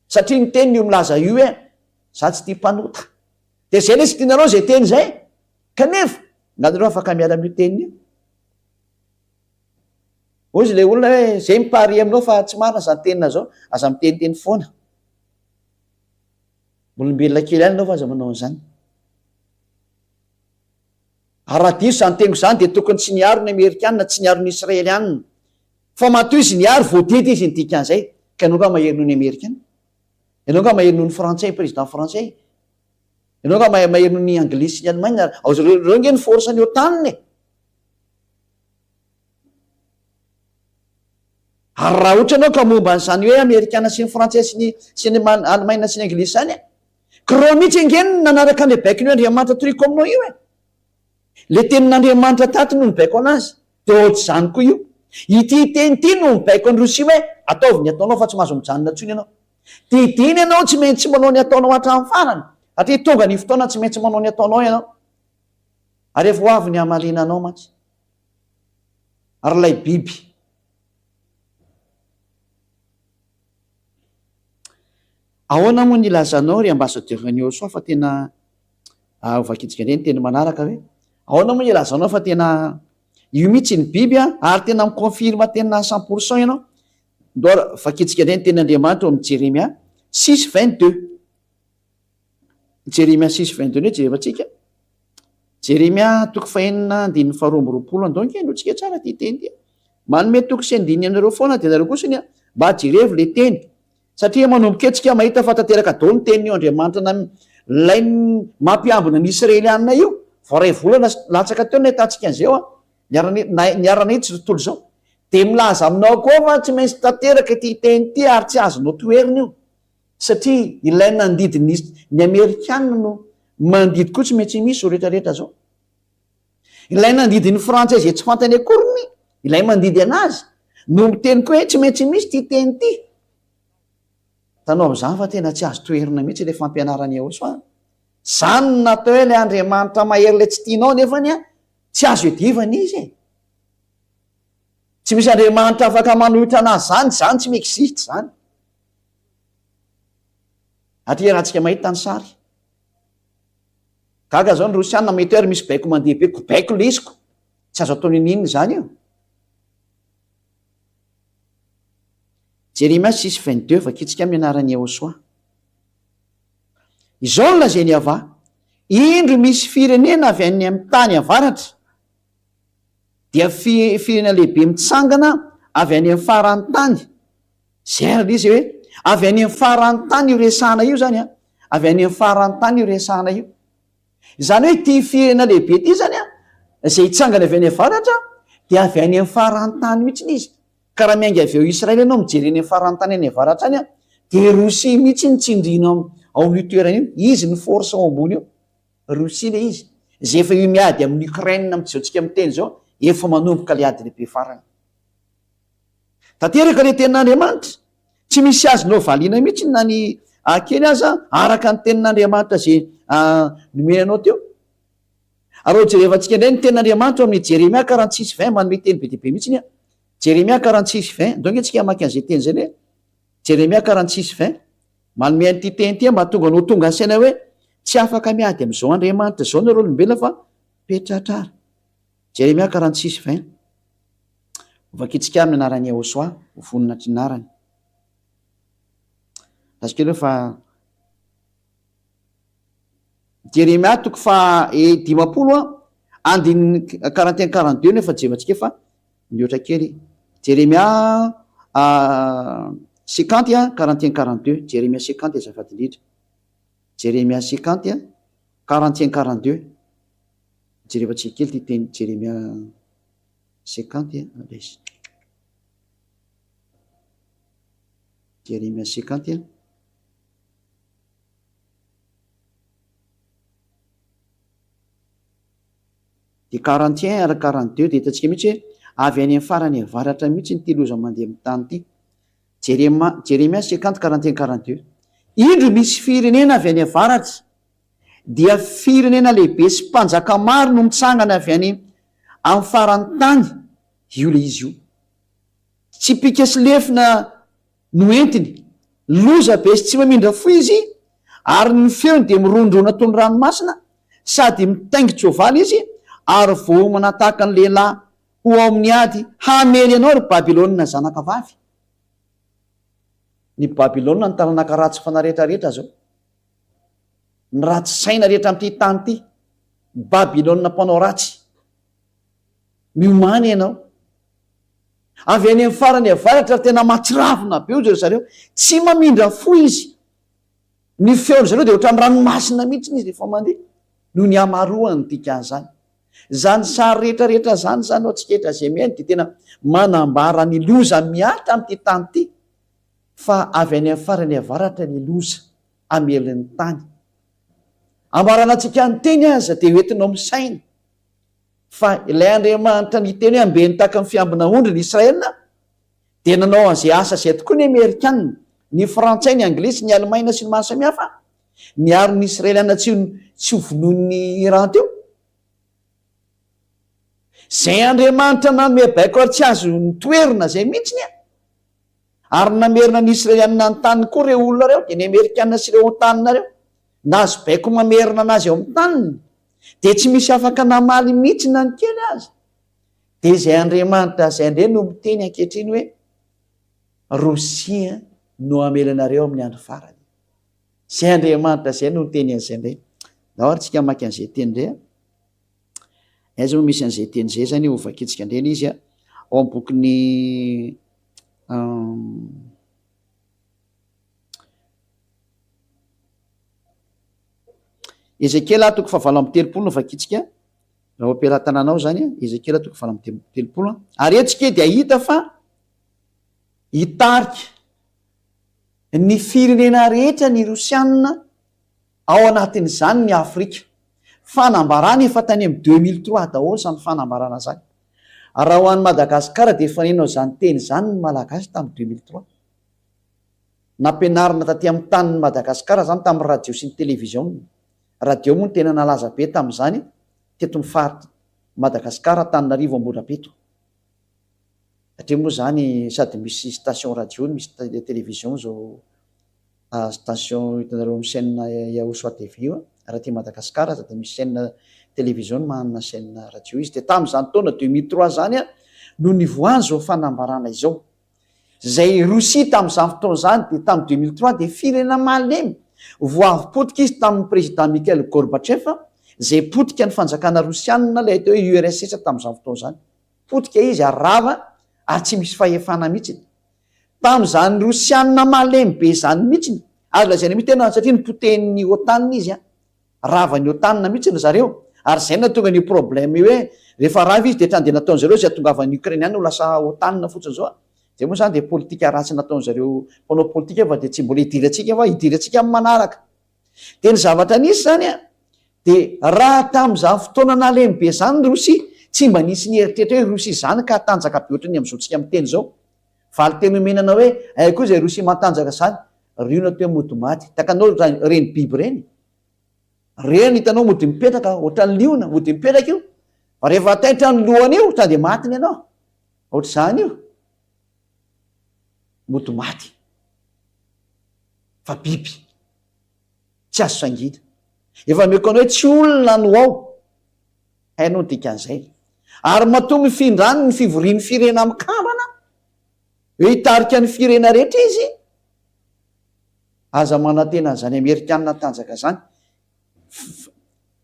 Satria ny teniny io milaza io hoe za tsy tia mpanota. Dia zay le tsy tianareo zay teny zay. Kanefa, nga nareo afaka miala amin'io teniny io? Hoy izy le olona hoe zay mi-parie aminao fa tsy marina zany teninao zao, aza miteniteny foana. Olombelona kely ihany ianao fa aza manao an'izany. Ary raha diso izany teniko izany dia tokony tsy niaro ny Amerikana, tsy niaro ny Israeliana. Fa matoa izy niaro, voadidy izy ny dikan'izay. Ka ianao angaha mahery noho ny Amerikana? Ianao angaha mahery noho ny Frantsay, président frantsay? Ianao angaha mahery noho ny Anglisy sy ny Allemagne? Ao zareo, ireo ange ny force ny OTAN e! Ary raha ohatra ianao ka momba an'izany hoe Amerikana sy ny Frantsay sy ny sy ny Alemaina sy ny Anglisy izany e! K'ireo mihitsy ange no nanaraka an'ilay baikon'io Andriamanitra toriko aminao io e! Ilay tenin'Andriamanitra tato no nibaiko anazy, dia ohatr'izany koa io. Ity teny ity no mibaiko an'i Rosia hoe ataovy ny ataonao fa tsy mahazo mijanona intsony ianao. Didiana ianao tsy maintsy manao ny ataonao hatramin'ny farany, satria tonga ny fotoana tsy maintsy manao ny ataonao ianao. Ary efa ho avy ny hamaliana anao mantsy. Ary ilay biby. Ahoana moa ny ilazanao ry ambassadeur ny Osoa fa tena ah, ho vakintsika indray ny teny manaraka hoe ahoana moa ny ilazanao fa tena io mihitsy ny biby a ary tena mi-confirme tena 100% ianao. Ndao vakintsika indray ny tenin'Andriamanitra ao amin'ny Jeremia 6:22. Jeremia 6:22 indray jerevantsika. Jeremia toko fahenina andininy faharoa amby roapolo andao ange henointsika tsara ity teny ity. Manome toky sy andininy anareo foana dia nareo kosa anie mba jerevo le teny. Satria manomboka eo tsika mahita fa tanteraka daholo ny tenin'io Andriamanitra na lay mampiambina ny Israelianina io. Vao iray volana latsaka teo no nahitantsika an'izay eo an. Niara-nahitsy izao tontolo izao. Dia milaza aminao koa fa tsy maintsy tanteraka ity teny ity ary tsy azonao toherina io. Satria ilay nandidy ny ny amerikana no mandidy koa tsy maintsy misy zao rehetra rehetra zao. Ilay nandidy ny frantsay izay tsy fantany akoriny, ilay mandidy anazy no miteny koa hoe tsy maintsy misy ity teny ity. Hitanao amin'izany fa tena tsy azo toherina mihitsy ilay fampianaran'i Yahoshuah an. Izany no natao hoe ilay Andriamanitra mahery ilay tsy tianao nefany an, tsy azo iadivana izy e. Tsy misy Andriamanitra afaka manohitra anazy izany, izany tsy mi-existe izany. Aty iarahantsika mahita ny sary. Gaga zao ny Rosiana mety hoe ary misy baiko mandeha be ko baiko lesiko. Tsy azo atao niniana izany io. Jeremia 6:22 vakitsika amin'ny anaran'i Yehosoa. Izao no lazain'i Yavah, Indro misy firenena avy any amin'ny tany avaratra, dia firenena lehibe mitsangana avy any amin'ny faran'ny tany. Zay ary ilay izy hoe avy any amin'ny faran'ny tany io resahana io zany an, avy any amin'ny faran'ny tany io resahana io. Izany hoe ity firenena lehibe ity zany an, izay hitsangana avy any avaratra dia avy any amin'ny faran'ny tany mihitsy izy. Ka raha miainga avy ao Israely ianao mijery any amin'ny faran'ny tany any avaratra any an, dia Rosia mihitsy no tsindriana ao amin'io toerana io, izy no force ao ambony eo. Rosia ilay izy, izay efa io miady amin'i Ukraine amin'izao tsika miteny izao, efa manomboka ilay ady lehibe farany. Tanteraka ilay tenin'Andriamanitra. Tsy misy azonao valiana mihitsy na ny kely aza araka ny tenin'Andriamanitra izay nomeny anao teo. Ary ho jerevantsika indray ny tenin'Andriamanitra ao amin'ny Jeremia 46 20, manome teny be dia be mihitsy aho. Jeremia 46 20, ndao ange tsika hamaky an'izay teny izay hoe Jeremia 46 20. Manome an'ity teny ity mba hahatonga anao ho tonga saina hoe tsy afaka miady amin'izao Andriamanitra izao nareo olombelona fa petratrara. Jeremia 46 20. Hovakintsika amin'ny anaran'i Yahoshuah ho voninahitry ny anarany. Lazako kely hoe fa Jeremia toko faha 50 a, andininy 41 42 no efa jevantsika fa mihoatra kely. Jeremia 50 a, 41 42. Jeremia 50 azafady indrindra. Jeremia 50 a, 41 42. Jerevantsika kely ity teny Jeremia 50 a, alaiza. Jeremia 50 a. Dia 41 ary 42 dia hitantsika mihitsy hoe. Avy any amin'ny farany avaratra mihitsy ity loza mandeha amin'ny tany ity. Jerema, Jeremia 50, 41, 42. Indro misy firenena avy any avaratra, dia firenena lehibe sy mpanjaka maro no mitsangana avy any amin'ny faran'ny tany. Io ilay izy io. Tsipìka sy lefona no entiny. Loza be sy tsy mamindra fo izy, ary ny feony dia mirondrona toy ny ranomasina, sady mitaingin-tsoavaly izy, ary voaomana tahaka ny lehilahy ho ao amin'ny ady hamely anao, ry Babylona zanakavavy. Ny Babylona ny taranaka ratsy fanahy rehetra rehetra zao. Ny ratsy saina rehetra amin'ity tany ity. Babylona mpanao ratsy. Miomàna ianao. Avy any amin'ny farany avaratra ary tena mahatsiravina be hoy ry zareo. Tsy mamindra fo izy. Ny feon-dry zareo dia ohatran'ny ranomasina mihitsy izy rehefa mandeha. Noho ny hamaroany ny dikan'izany. Izany sary rehetra rehetra izany izany ho antsika eto izay mihaino dia tena manambara ny loza mihatra amin'ity tany ity fa avy any amin'ny farany avaratra ny loza hamely ny tany. Ambarana antsika ny teny aza dia hoentinao misaina. Fa ilay Andriamanitra niteny hoe ambeno tahaka ny fiambina ondry ny Israel dia nanao an'izay asa izay tokoa ny Amerikana, ny Frantsay, ny Anglisy, ny Alemaina sy ny maro samihafa niaro ny Israeliana tsy tsy ho vonoin'ny Iran teo. Izay Andriamanitra nanome baiko ary tsy azo notoherina izay mihitsy ny ary namerina ny Israeliana ny taniny koa ireo olona ireo dia ny Amerikana sy ireo tanina ireo. Nahazo baiko mamerina anazy ao amin'ny taniny, dia tsy misy afaka namaly mihitsy na ny kely aza. Dia izay Andriamanitra izay indray no miteny ankehitriny hoe, Rosia no hamely anareo amin'ny andro farany. Izay Andriamanitra izay no niteny an'izay indray. Ndao ary tsika hamaky an'izay teny indray. Aiza moa misy an'izay teny izay zany hovakintsika indray ilay izy ao amin'ny bokin'ny Ezekiela toko fahavalo amby 30 no vakintsika, raha ao am-pelatanana ao izany, Ezekiela toko 38. Ary eto isika dia hahita fa hitarika ny firenena rehetra ny Rosianina, ao anatin'izany ny Afrika. Fanambarana efa tany amin'ny 2003 daholo izany fanambarana izany. Raha ho an'i Madagasikara dia efa nino an'izany teny izany ny Malagasy tamin'ny 2003. Nampianarina taty amin'ny tanin'i Madagasikara izany tamin'ny radio sy ny televiziona. Radio moa no tena nalaza be tamin'izany teto amin'ny faritr'i Madagasikara, Antananarivo, Ambohidrapeto. Satria moa izany sady misy station radio no misy television izao station hitanareo amin'ny chaîne Yahosoa TV io. Raha aty Madagasikara aza dia misy chaîne television no manana chaîne radio izy. Dia tamin'izany taona 2003 izany no nivoahan'izao fanambarana izao. Izay Rosia tamin'izany fotoana izany dia tamin'ny 2003 dia firenena malemy vao avy potika izy tamin'ny président Mikhail Gorbatchev izay potika ny fanjakana rosianina ilay atao hoe URSS tamin'izany fotoana izany. Potika izy ary rava ary tsy misy fahefana mihitsy. Tamin'izany rosianina malemy be izany mihitsy, azo lazaina mihitsy tena satria nopotehin'ny OTAN izy an. Rava ny OTAN mihitsy ry zareo ary izay no nahatonga an'io problème io hoe rehefa rava izy dia hatrany dia nataon-dry zareo izay hahatongavan'ny Ukrainiana ho lasa OTAN fotsiny izao. Izay moa izany dia politika ratsy nataon-dry zareo mpanao politika fa dia tsy mbola hidirantsika fa hidirantsika amin'ny manaraka. Dia ny zavatra nisy izany an, dia raha tamin'izany fotoana nalemy be izany ny Rosia, tsy mba nisy nieritreritra hoe Rosia izany ka hatanjaka be ohatran'ny amin'izao tsika miteny izao. Valin-teny omena anao hoe aiza koa izay Rosia matanjaka izany, rio natao hoe mody maty. Takanao ireny biby ireny? Reny hitanao mody mipetraka ohatran'ny liona, mody mipetraka io, fa rehefa taitra ny lohany io, tonga dia matiny ianao. Ohatr'izany io. Mody maty. Fa biby. Tsy azo sangiana. Efa ameko anao hoe tsy olona no ao. Hainao ny dikan'izay. Ary matoa mifindra any ny fivorian'ny firena mikambana, hoe hitarika ny firena rehetra izy, Aza manantena an'izany amerikana tanjaka zany.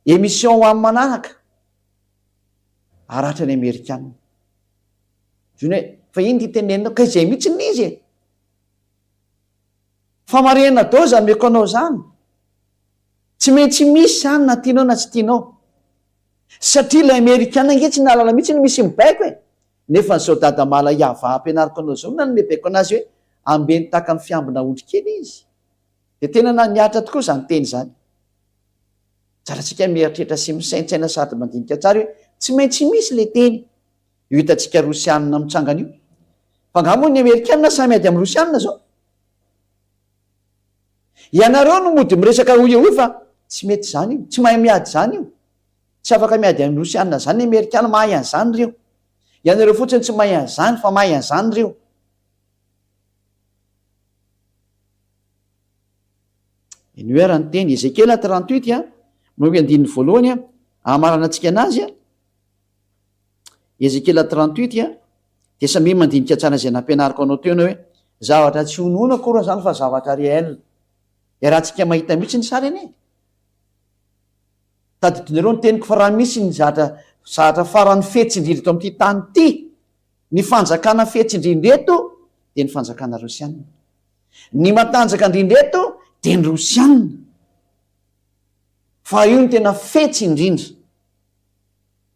Émission ho amin'ny manaraka. Haratra ny amerikana. Zony hoe fa ino ty teneninao? Ka izay mihitsy ny izy e. Famarihana dose ameko anao zany. Tsy maintsy misy zany na tianao na tsy tianao. Satria ilay amerikana ange tsy nahalala mihitsy ny misy mibaiko e. Nefa an'izao dada Malaiava ampianariko anao izao no nanome baiko anazy hoe ambeno tahaka ny fiambina ondry kely izy. Dia tena nihatra tokoa izany teny izany. Tsara antsika mieritreritra sy misaintsaina sady mandinika tsara hoe tsy maintsy misy ilay teny. Io hitantsika Rosianina mitsangana io. Fa angaha moa ny Amerikanina sahy miady amin'ny Rosianina zao? Ianareo no mody miresaka hoy hoy fa tsy mety izany io, tsy mahay miady izany io. Tsy afaka miady amin'ny Rosianina izany ny Amerikana, mahay an'izany ireo. Ianareo fotsiny tsy mahay an'izany fa mahay an'izany ireo. Henoy ary ny teny, Ezekiela 38 a, manomboka andininy voalohany a, hamaranantsika anazy a. Ezekiela 38 a, dia samia mandinika tsara izay nampianariko anao teo ianao hoe zavatra tsy honohono akory izany fa zavatra réel. Iarahantsika mahita mihitsy ny sary anie. Tadidinareo ny teniko fa raha misy ny zavatra zavatra farany fetsy indrindra eto amin'ity tany ity, ny fanjakana fetsy indrindra eto dia ny fanjakana rosiana. Ny matanjaka indrindra eto dia ny rosiana. Fa io no tena fetsy indrindra.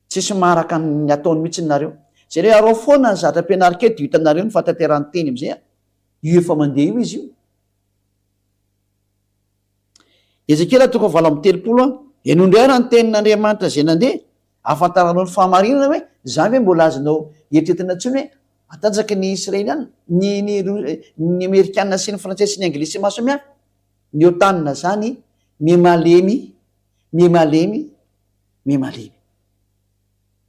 Tsisy maharaka ny ataony mihitsy nareo. Jereo arao foana ny zatra ampianariko eto dia hitanareo ny fahatanterahan'ny teny amizay a. Io efa mandeha io izy io. Ezekiela toko 38 a. Henoy indray ary ny tenin'Andriamanitra izay nandeha, ahafantaranao ny fahamarinana hoe izany ve mbola azonao eritreretina intsony hoe hatanjaka ny Israeliana, ny ny ny Amerikana sy ny Frantsay sy ny Anglisy sy maro samihafa. Ny OTAN izany miha-malemy, miha-malemy, miha-malemy.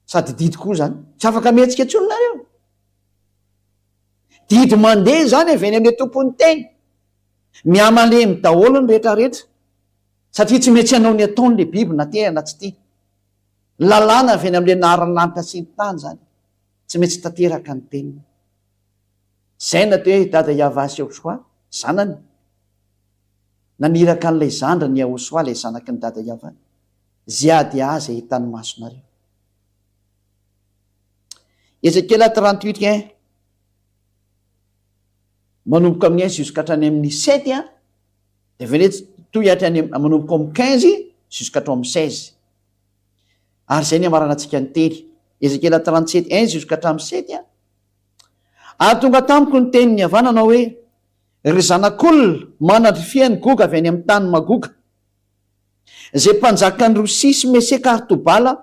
Sady didy koa izany. Tsy afaka mihetsika intsony nareo. Didy mandeha izany avy any amin'ilay tompon'ny teny. Miha-malemy daholo ny rehetra rehetra. Satria tsy maintsy hanao ny ataony ilay biby na tia na tsy tia. Lalàna avy any amin'ilay naharan'ny lanitra sy ny tany izany. Tsy maintsy tanteraka ny teniny. Izay no atao hoe Dada Yavah sy Yahoshuah, zanany. Naniraka an'ilay zandriny Yahoshuah, ilay zanaky ny Dada Yavah. Ziady azy ahitan'ny masonareo. Ezekiela 38 un, manomboka amin'ny un jusqu'à hatrany amin'ny sept an, dia avy eo indray tohy hatrany manomboka ao amin'ny quinze jusqu'à hatrao amin'ny seize. Ary izay ny hamaranantsika ny teny. Ezekiela 37 un jusqu'à hatramin'ny sept an. Ary tonga tamiko ny tenin'i Yavah nanao hoe, Ry zanak'olona, manandrifia an'i Goga avy any amin'ny tany Magoga. Izay mpanjakan'i Rosia sy Meseka ary Tobala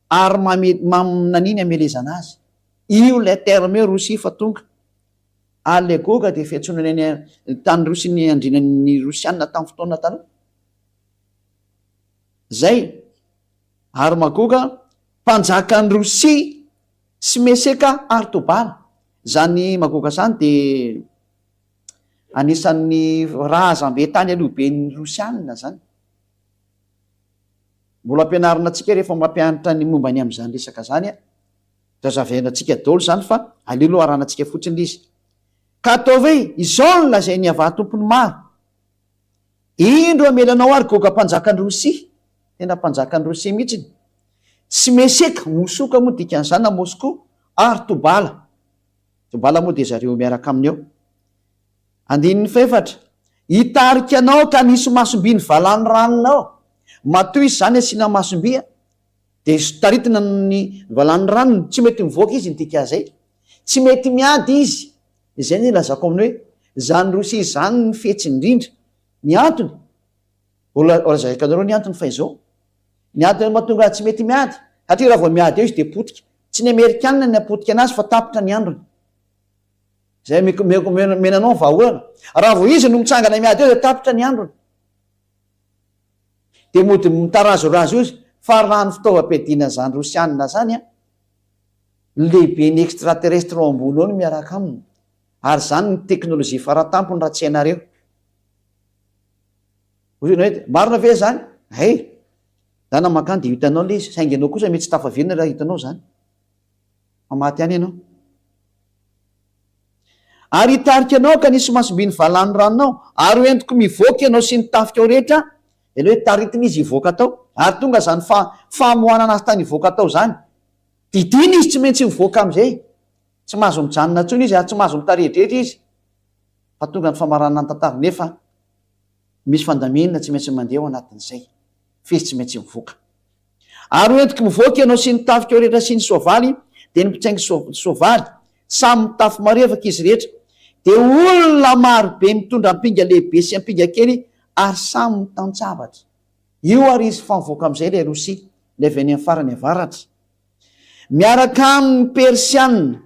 ary maminania ny hamelezana azy. Io ilay terme hoe Rosia fa tonga. Ary ilay Goga dia fiantsoana ny any tany Rosia ny andrianan'ny Rosiana tamin'ny fotoana taloha. Izay. Ary Magoga, mpanjakan'i Rosia sy Meseka ary Tobala. Izany Magoga izany dia Anisan'ny razambe tany aloha be ny Rosianina zany. Mbola ampianarina antsika rehefa mampianatra ny momba ny amin'izany resaka zany a. Zazavaina antsika daholo zany fa aleo aloha aranantsika fotsiny ilay izy. Ka ataovy hoe izao no lazain'i Yavah Tompon'ny maro, Indro hamela anao aho ry Goga mpanjakan'i Rosia, tena mpanjakan'i Rosia mihitsiny, sy Meseka, Mosoka moa dikan'izany na Moscou, ary Tobala. Tobala moa dia zareo miaraka aminy ao. Andininy fahefatra, Hitarika anao ka nisy masomby ny valanoranonao. Matoa izy izany asiana masomby a, dia taritina ny valanoranony, tsy mety mivoaka izy ny dikan'izay. Tsy mety miady izy. Izay no ilazako aminy hoe, izany Rosia izany no fetsy indrindra. Ny antony, mbola holazaiko anareo ny antony fa izao, ny antony mahatonga azy tsy mety miady, satria raha vao miady eo izy dia potika. Tsy ny amerikanina ny hapotika anazy fa tapitra ny androny. Zay omeko omena anao ny vahaolana. Raha vao izy no mitsangana miady eo dia tapitra ny androny. Dia mody mitarazorazo eo izy. Fa raha ny fitaovam-piadiana zany rosianina zany an, ny lehiben'ny extraterrestre ao ambony ao no miaraka aminy. Ary zany ny teknolojia faratampony raha tsy hainareo. Hoy ianao hoe, marina ve zany? Hay! Dana mankany dia hitanao ilay izy, saingy ianao kosa mety tsy tafaverina raha hitanao izany. Fa maty ihany ianao. Ary hitarika anao ka nisy masom-by ny valanoranonao, ary ho entiko mivoaka ianao sy ny tafikao rehetra, ilay hoe taritina izy hivoaka tao, ary tonga izany fa famoanana azy tany hivoaka tao izany. Didiana izy tsy maintsy mivoaka amin'izay. Tsy mahazo mijanona intsony izy ary tsy mahazo mitaredretra izy. Fa tonga ny famaranana ny tantara nefa misy fandaminana tsy maintsy mandeha ao anatin'izay. F'izy tsy maintsy mivoaka. Ary ho entiko mivoaka ianao sy ny tafikao rehetra sy ny soavaly, dia ny mpitsaingy soavaly, samy mitafy marevaka izy rehetra, dia olona maro be mitondra ampinga lehibe sy ampinga kely ary samy mitan-tsabatra. Io ary izy fa mivoaka amin'izay ilay Rosia, ilay avy any amin'ny farany avaratra. Miaraka amin'ny Persiana.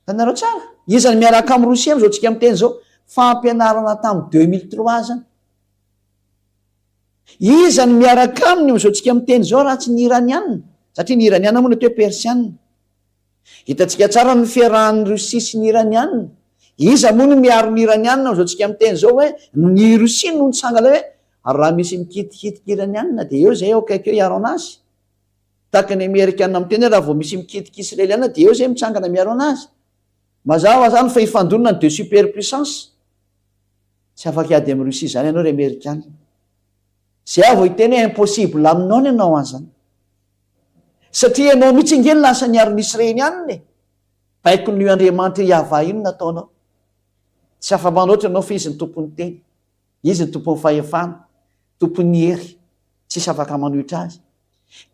Hitanareo tsara? Iza no miaraka amin'i Rosia amin'izao tsika miteny izao? Fampianarana tamin'ny 2003 zany. Iza no miaraka aminy amin'izao tsika miteny izao raha tsy ny Iraniana? Satria ny Iraniana moa no atao hoe Persiana. Hitantsika tsara ny fiarahan'i Russie sy ny Iraniana. Iza moa no miaro ny Iraniana amin'izao tsika miteny izao hoe ny Russie no nitsangana hoe raha misy mikitikitika Iraniana dia eo izay eo akaiky eo hiaro an'azy. Tahaka ny Amerikana miteny hoe raha vao misy mikitika Israeliana dia eo izay mitsangana miaro an'azy. Mazava izany fa hifandonana ny deux superpuissances. Tsy afaka hiady amin'i Russie izany ianao ry Amerikana. Izay aho vao hiteny hoe impossible aminao ny hanao an'izany. Satria ianao mihitsy ange no lasa niaro ny Israelianina e! Baikon'io Andriamanitra Yavah io no nataonao. Tsy afa-manoatra ianao fa Izy no tompon'ny teny. Izy no tompon'ny fahefana, tompon'ny hery. Tsisy afaka manohitra Azy.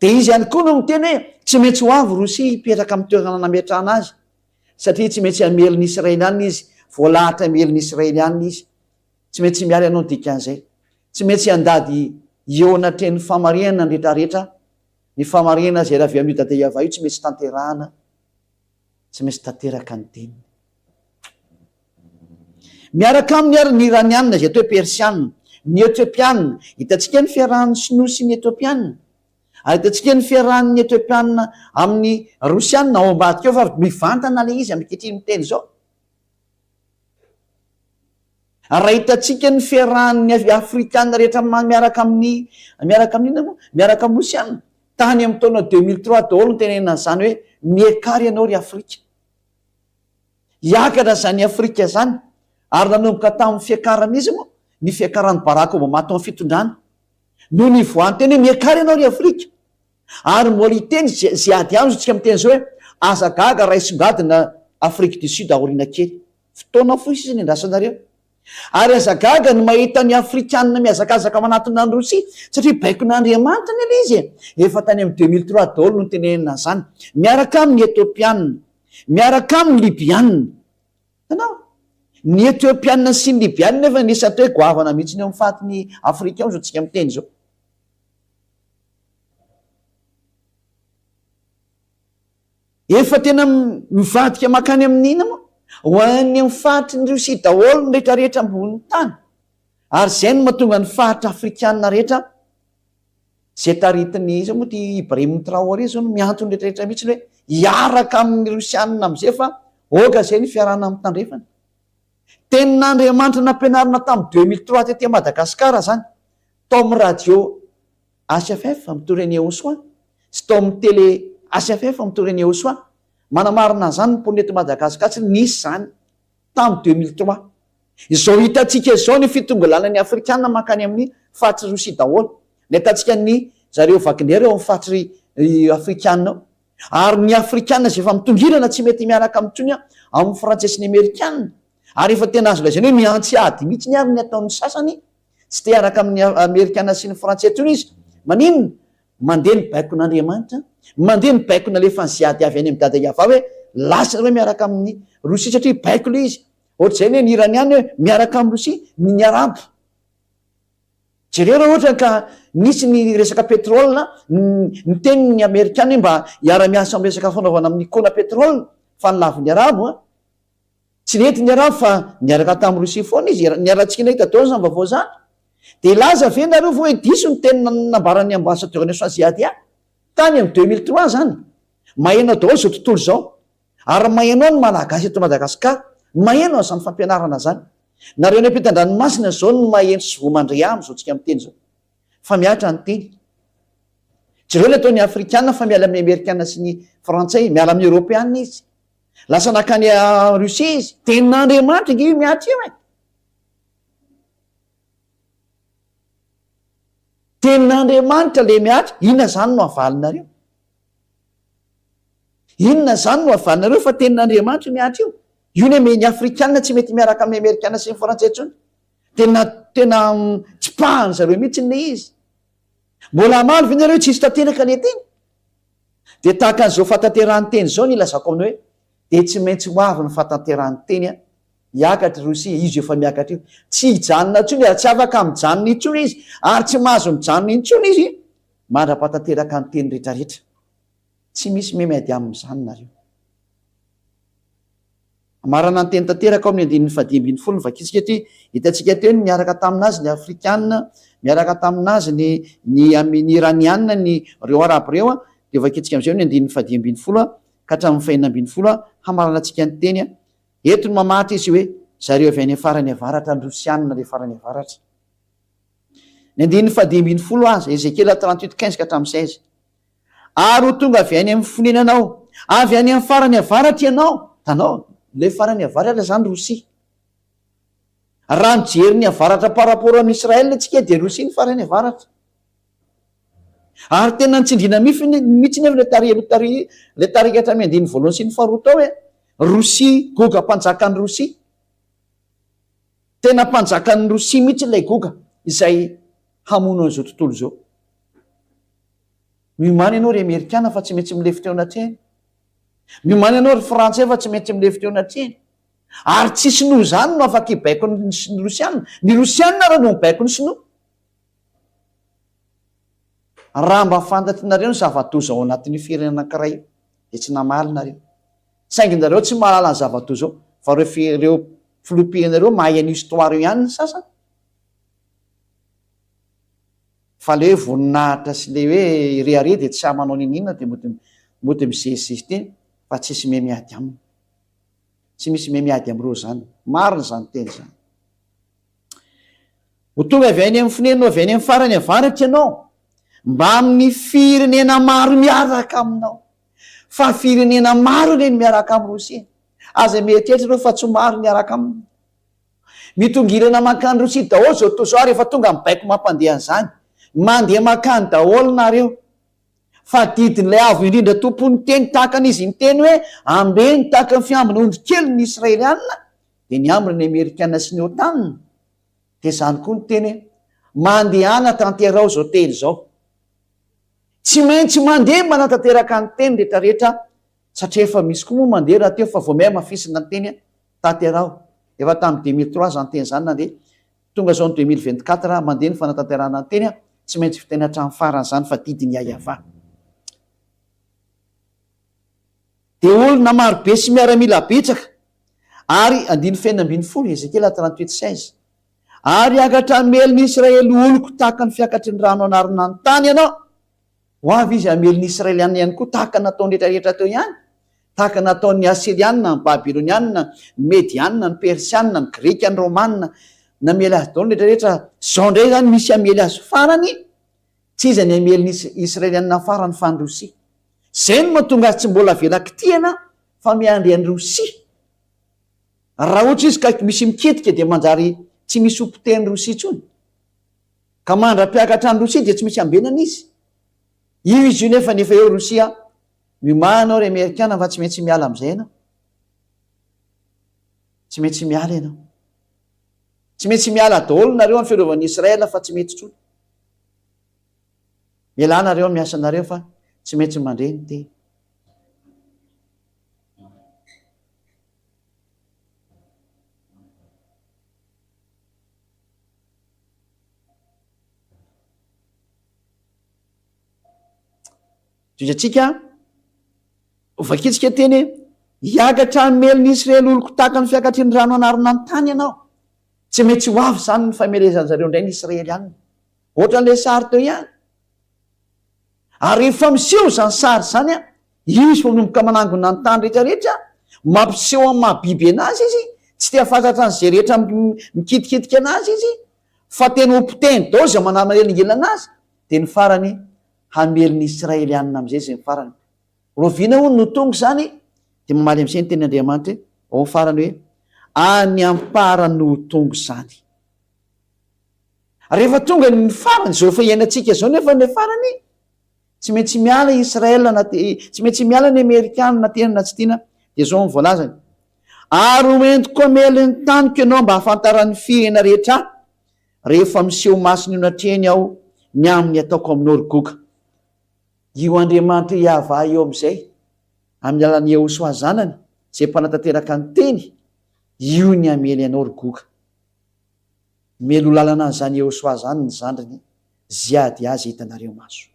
Dia Izy ihany koa no miteny hoe tsy maintsy ho avy Rosia hipetraka amin'ny toerana nametrahana azy. Satria tsy maintsy hamely ny Israelianina Izy. Voalahatra hamely ny Israelianina Izy. Tsy maintsy miala ianao ny dikan'izay. Tsy maintsy handady eo anatrehan'ny fahamarinana ny rehetrarehetra. Ny fahamarinana izay avy amin'io Dada Yavah io tsy maintsy tanterahana. Tsy maintsy tanteraka ny teniny. Miaraka aminy ary ny Iranianina izay atao hoe Persianina, ny Etiopianina. Hitantsika ny fiarahan'ny Sinoa sy ny Etiopianina. Ary hitantsika ny fiarahan'ny Etiopianina amin'ny Rosianina ao ambadika ao fa mivantana ilay izy ankehitriny miteny izao. Ary raha hitantsika ny fiarahan'ny Afrikana rehetra miaraka amin'ny, miaraka amin'ny inona moa? Miaraka amin'ny Rosiana. Tany amin'ny taona 2003 daholo no tenenina an'izany hoe miakara ianao ry Afrika. Hiakatra izany Afrika izany. Ary nanomboka tamin'ny fiakaran'iza moa? Ny fiakaran'i Barack Obama tao amin'ny fitondrana. No nivoahan'ny teny hoe miakara ianao ry Afrika. Ary mbola hiteny izay ady ihany isika miteny izao hoe aza gaga raha hisongadina Afrique du Sud aoriana kely. Fotoana fohy sisa ny andrasanareo. Ary aza gaga ny mahita ny Afrikanina mihazakazaka manatona an'i Rosia satria baikon'Andriamanitra anie ilay izy e! Efa tany amin'ny 2003 daholo no nitenenana an'izany. Miaraka aminy ny Etiopianina. Miaraka aminy ny Libianina. Hitanao? Ny Etiopianina sy ny Libianina nefa anisan'ny atao hoe goavana mihitsy eo amin'ny fatin'i Afrika ao izao tsika miteny izao. Efa tena mivadika mankany amin'ny inona moa? Ho any amin'ny faritry ny Rosia daholo ny rehetrarehetra ambonin'ny tany. Ary izay no mahatonga ny faritra afrikanina rehetra izay taritin'ny iza moa ity Ibrahim Traoré izao no miantso ny rehetrarehetra mihitsy hoe hiaraka amin'ny Rosianina amin'izay fa aoka izay ny fiarahana amin'ny tandrefana. Tenin'Andriamanitra nampianarina tamin'ny 2003 tety Madagasikara izany, tao amin'ny radio HFF mitory an'i Ehosoa sy tao amin'ny tele HFF mitory an'i Ehosoa. Manamarina an'izany ny mponina eto Madagasikara satria nisy izany tamin'ny 2003. Izao hitantsika izao ny fitongilanan'ny Afrikana mankany amin'ny faritr'i Rosia daholo. Ny ahitantsika ny zareo Wagner eo amin'ny faritry Afrikana ao. Ary ny Afrikana izay efa mitongilana tsy mety miaraka amintsony amin'ny Frantsay sy ny Amerikana. Ary efa tena azo lazaina hoe mihantsy ady mihitsy ary ny ataon'ny sasany. Tsy te hiaraka amin'ny Amerikana sy ny Frantsay intsony izy. Maninona? Mandeha ny baikon'Andriamanitra, mandeha ny baiko nalefan'i Ziady avy any amin'i Dada Yavah hoe lasa nareo miaraka amin'ny Rosia satria baiko ilay izy. Ohatr'izay anie ny Iraniana hoe miaraka amin'i Rosia ny ny Arabo. Jereo raha ohatra ka nisy ny resaka pétrole, niteny ny Amerikana hoe mba hiara-miasa amin'ny resaka fanaovana amin'ny kona pétrole fa nilavin'ny Arabo an. Tsy nety ny Arabo fa niaraka tamin'i Russie foana izy, niara-tsika nahita daholo izany vaovao izany. Dia hilaza ve nareo fa hoe diso ny teny nambaran'ny ambassadeur-n'i Swaziadia tany amin'ny 2003 izany? Maheno daholo izao tontolo izao. Ary maheno ao ny Malagasy eto Madagascar, maheno an'izany fampianarana izany. Nareo any ampitan-dranomasina izao no maheno sy voa mandre ahy amin'izao tsika miteny izao. Fa mihatra ny teny. Jereo ny ataon'ny Afrikana fa miala amin'ny Amerikana sy ny Frantsay, miala amin'ny Eoropeana izy. Lasa nankany Russie izy. Tenin'Andriamanitra ange io mihatra io e. Tenin'Andriamanitra le mihatra, inona zany no havalinareo? Inona zany no havalinareo fa tenin'Andriamanitra io mihatra io? Io ny ny Afrikana tsy mety miaraka amin'ny Amerikana sy ny Frantsay intsony. Tena tena tsipahany zareo mihitsy le izy. Mbola hamaly ve nareo tsisy tanteraka le teny? Dia tahaka an'izao fahatanterahan'ny teny izao no ilazako aminao hoe dia tsy maintsy ho avy ny fahatanterahan'ny teny an! Hiakatra i Rosia, izy efa miakatra io. Tsy hijanona intsony ary tsy afaka mijanona intsony izy ary tsy mahazo mijanona intsony izy mandra-pahatanteraka ny teny rehetrarehetra. Tsy misy me miady amin'izany nareo. Marana ny teny tanteraka ao amin'ny andininy fahadimy ambin'ny folo no vakintsika ety. Hitantsika teo ny niaraka tamin'azy ny Afrikana, miaraka tamin'azy ny ny ny Iraniana, ny ireo Arabo ireo. Dia vakintsika amin'izay ny andininy fahadimy ambin'ny folo ka hatramin'ny fahenina ambin'ny folo hamaranantsika ny teny. Eto no mamaritra izy hoe zareo avy any farany avaratra, ny Rosiana ilay farany avaratra. Ny andininy fahadimy ambin'ny folo aza, Ezekiela 38 15 ka hatramin'ny 16. Ary ho tonga avy any amin'ny fonenanao, avy any amin'ny farany avaratra ianao. Hitanao? Ilay farany avaratra izany Rosia. Raha mijery ny avaratra par rapport amin'i Israël isika dia Rosia ny farany avaratra. Ary tena nitsindriana mifiny mihitsy nefa ilay tari aloha tari ilay tarika hatramin'ny andininy voalohany sy ny faharoa tao hoe Rosia, Goga mpanjakan'i Rosia. Tena mpanjakan'i Rosia mihitsy ilay Goga izay hamono an'izao tontolo izao. Miomàna ianao ry Amerikana fa tsy maintsy milefitra eo anatrehany. Miomàna ianao ry Frantsay fa tsy maintsy milefitra eo anatrehany. Ary tsy Sinoa izany no afaka hibaiko ny Rosiana. Ny Rosiana ary no mibaiko ny Sinoa. Raha mba fantatrinareo ny zava-doza ao anatin'io firenena anankiray io, dia tsy namaly nareo. Saingy nareo tsy mahalala ny zava-doza ao, fa ireo ireo filoham-pirenena ireo mahay an'io histoire io ihany ny sasany. Fa le hoe voninahitra sy le hoe rehareha dia tsy sahy manao n'inon'inona dia mody mody mizezizezy teny fa tsisy me miady aminy. Tsy misy me miady amin'ireo izany. Marina izany teny izany. Ho tonga avy any amin'ny fonenanao avy any amin'ny farany avaratra ianao, mbamin'ny firenena maro miaraka aminao. Fa firenena maro anie ny miaraka amin'i Rosia. Aza mieritreritra ianao fa tsy maro ny miaraka aminy. Mitongilana mankany Rosia daholo izao tontolo izao ary efa tonga ny baiko mampandeha an'izany. Mandeha mankany daholo nareo. Fa didin'ilay Avo Indrindra Tompon'ny teny tahaka an'izy niteny hoe ambeno tahaka ny fiambina ondry kely ny Israelianina dia niambina ny Amerikana sy ny OTAN. Dia izany koa ny teny hoe mandehana tanteraho izao teny izao. Tsy maintsy mandeha manatanteraka ny teny rehetrarehetra satria efa misy koa moa mandeha rahateo fa vao miha hamafisina ny teny Tanteraho. Efa tamin'ny 2003 izany teny izany nandeha. Tonga izao ny 2024, mandeha ny fanatanterahana ny teny, tsy maintsy vitaina hatramin'ny farany izany fa didin'i Yahyafa. Dia olona marobe sy miaramila betsaka. Ary, andininy fahenina ambin'ny folo, Ezekiela 38 16. Ary hiakatra hamely ny Israely oloko tahaka ny fiakatry ny rano hanarona ny tany ianao. Ho avy izy hamely ny Israelianina ihany koa tahaka ny nataony rehetra rehetra teo ihany, tahaka ny nataon'ny Asyrianina, ny Babylonianina, ny Medianina, ny Persianina, ny Grika, ny Romanina. Namely azy daholo ny rehetra rehetra. Izao indray izany misy hamely azy farany, tsy iza ny hamely ny Israelianina farany fa ny Rosia. Izay no mahatonga azy tsy mbola avela kitihana fa miandry an'i Rosia. Raha ohatra izy ka misy mikitika dia manjary tsy misy ho potehin'i Rosia intsony. Ka mandra-piakatra any Rosia dia tsy misy ambenana izy. Io izy io nefa nefa eo Rosia, miomàna ao ry Amerikana fa tsy maintsy miala amin'izay ianao. Tsy maintsy miala ianao. Tsy maintsy miala daholo nareo amin'ny fiarovan'i Israël fa tsy mety intsony. Mialà nareo amin'ny asanareo fa tsy maintsy mandre ny teny. Tohizantsika, vakintsika teny hoe, hiakatra hamely ny Israely oloko tahaka ny fiakatry ny rano hanarona ny tany ianao. Tsy maintsy ho avy izany ny famelezan-jareo indray ny Israelianina. Ohatran'ilay sary teo ihany. Ary rehefa miseho izany sary izany, izy vao manomboka manangona ny tany rehetra rehetra, mampiseho amin'ny maha biby anazy izy, tsy te hahafantatra an'izay rehetra mikitikitika anazy izy, fa tena ho potehiny daholo izay manamanelingelina anazy, dia ny farany hamely ny Israelianina amin'izay izay ny farany. Rahoviana hono no tonga izany? Dia mamaly amin'izay ny tenin'Andriamanitra ao amin'ny farany hoe, Any am-parany no ho tonga izany. Rehefa tonga ny farany, izao efa iainantsika izao nefa ny farany, tsy maintsy miala i Israël na tsy maintsy miala ny Amerikana na tiana na tsy tiana, dia izao ny voalazany, Ary ho entiko hamely ny taniko ianao mba hahafantaran'ny firenena rehetra ahy, rehefa miseho masina eo anatrehany aho ny amin'ny ataoko aminao ry Goga. Io Andriamanitra Iavah io amin'izay, amin'ny alalan'i Yehosoa zanany, izay mpanatanteraka ny teny, io ny hamely anao ry Goga. Mialoha lalana an'izany Yehosoa izany ny zandriny Ziady azy hitanareo maso.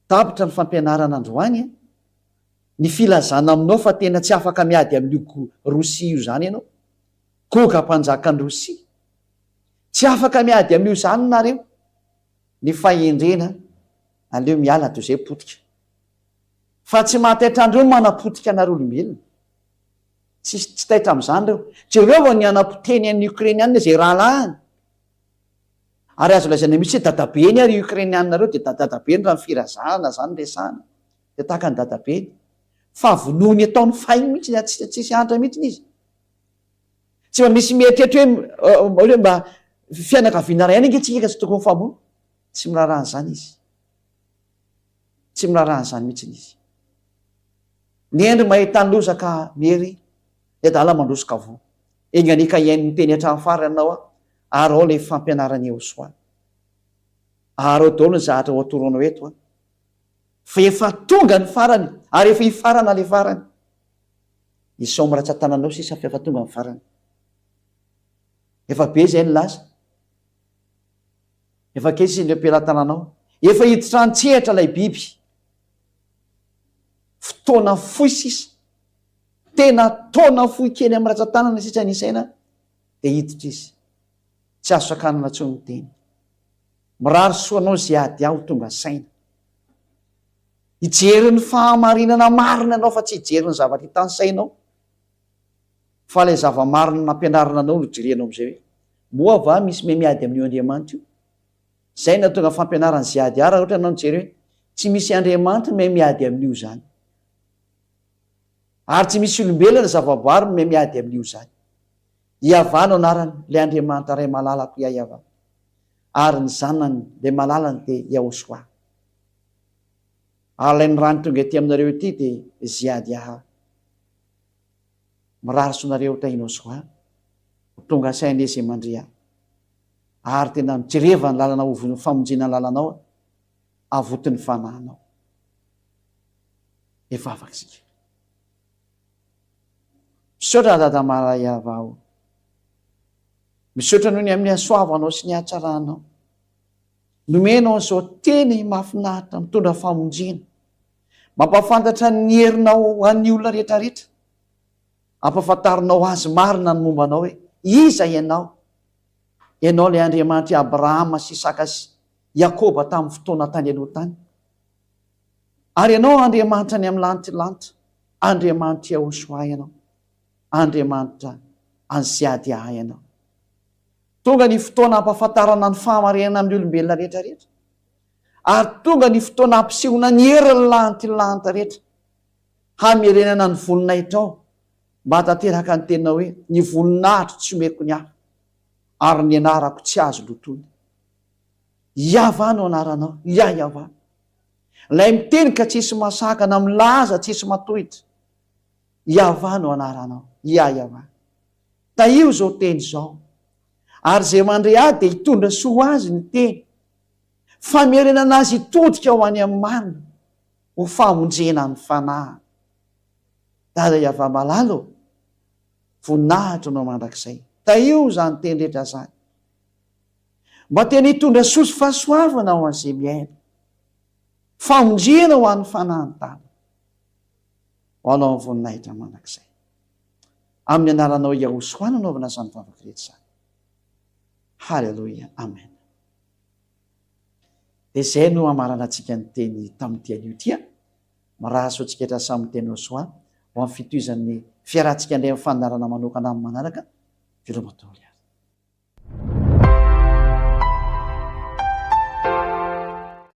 Tapitra ny fampianarana androany a! Ny filazana aminao fa tena tsy afaka miady amin'io Rosia io izany ianao. Goga mpanjakan'i Rosia. Tsy afaka miady amin'io izany nareo. Ny fahendrena aleo miala toy izay potika. Fa tsy mahataitra an'ireo ny manapotika anareo olombelona. Tsisy tsy taitra amin'izany ireo. Jereo vao ny hanapotehiny an'ny Ukrainiana izay rahalahiny. Ary azo lazaina mihitsy hoe dadabeny ary io Ukrainiana ireo dia dadabeny raha ny firazanana izany resahana. Dia tahaka ny dadabeny. Fa vonoiny ataony fainy mihitsy, tsisy antra mihitsy izy. Tsy mba misy mieritreritra hoe hoe mba fianakaviana iray ihany ange tsika ka tsy tokony mifamono. Tsy miraharaha an'izany izy. Tsy miraharaha an'izany mihitsy izy. Ny hendry mahita ny loza ka miery, ny adala mandroso ka voa. Enga anie ka hihaino ny teny hatramin'ny farany ianao aho, ary ao ilay fampianaran'i Yehosua. Ary ao daholo ny zavatra ho atoronao eto an. Fa efa tonga ny farany, ary efa hifarana ilay farany. Izao miratsa-tananao sisa fa efa tonga ny farany. Efa be izay ny lasa. Efa kely sisa ny eo am-pelatananao. Efa hiditra an-tsehatra ilay biby. Fotoana fohy sisa. Tena taona fohy kely amin'ny ratsan-tanana sisa ny isaina dia hiditra izy. Tsy azo sakanana intsony ny teny. Mirary soa anao izay ady ahy ho tonga saina. Hijery ny fahamarinana marina ianao fa tsy hijery ny zavatra hitan'ny sainao. Fa ilay zava-marina nampianarina anao no jerenao amin'izay hoe, moa va misy miha miady amin'io Andriamanitra io? Izay no nahatonga fampianaran'i Ziadia raha ohatra ianao mijery hoe, tsy misy Andriamanitra miha miady amin'io izany. Ary tsy misy olombelona zavaboary miha miady amin'io izany. Iavah no anarany, ilay Andriamanitra Ray malalako Iaiavah. Ary ny Zanany, ilay malalany dia Yahoshua. Ary ilay nirahiny tonga ety aminareo ety dia Ziadiaha. Mirary soa nareo tahinao soa. Ho tonga saina anie izay mandria. Ary tena mijereva ny lalana ho famonjena ny lalanao, avoty ny fanahinao. Hivavaka isika. Misaotra Dada Malaiava o. Misaotra noho ny amin'ny hasoavanao sy ny hatsaranao. Nomenao an'izao teny mahafinaritra mitondra famonjena. Mampahafantatra ny herinao ho an'ny olona rehetrarehetra. Ampahafantarinao azy marina ny momba anao hoe iza ianao. Ianao ilay Andriamanitr'i Abrahama sy Isaka sy Jakoba tamin'ny fotoana tany aloha tany. Ary ianao Andriamanitra any amin'ny lanitra, Andriamanitr'i Yahoshuah ianao, Andriamanitra an'i Ziadiah ianao. Tonga ny fotoana hampahafantarana ny fahamarinana amin'ny olombelona rehetra rehetra. Ary tonga ny fotoana hampisehoana ny herin'ny lantilanty rehetra, hamerenana ny voninahitrao, mba hahatanteraka ny teninao hoe, Ny voninahitro tsy omeko ny hafa, ary ny anarako tsy azo lotoina. Yavah no anaranao, Yah Yavah. Ilay miteny ka tsisy mahasakana, milaza tsisy matohitra. Yavah no anaranao, Yah Yavah. Tahio izao teny izao. Ary izay mandre ahy dia hitondra soa ho azy ny teny. Famerenana azy hitodika ho any amin'ny marina, ho famonjena ny fanahiny. Dada Yavah malala ô, voninahitra anao mandrakizay. Tahio izany teny rehetra izany. Mba tena hitondra soa sy fahasoavana ho an'izay miaina. Famonjena ho an'ny fanahin'ny tany. Ho anao ny voninahitra mandrakizay. Amin'ny anaranao Yahushua no anaovana izany vavaka rehetra izany. Haleloia. Amen. Dia izay no hamaranantsika ny teny tamin'ity anio ity. Mirary soa antsika rehetra samy miteny Yahoshuah ho amin'ny fitohizan'ny fiarahantsika indray amin'ny fandaharana manokana amin'ny manaraka. Veloma daholo.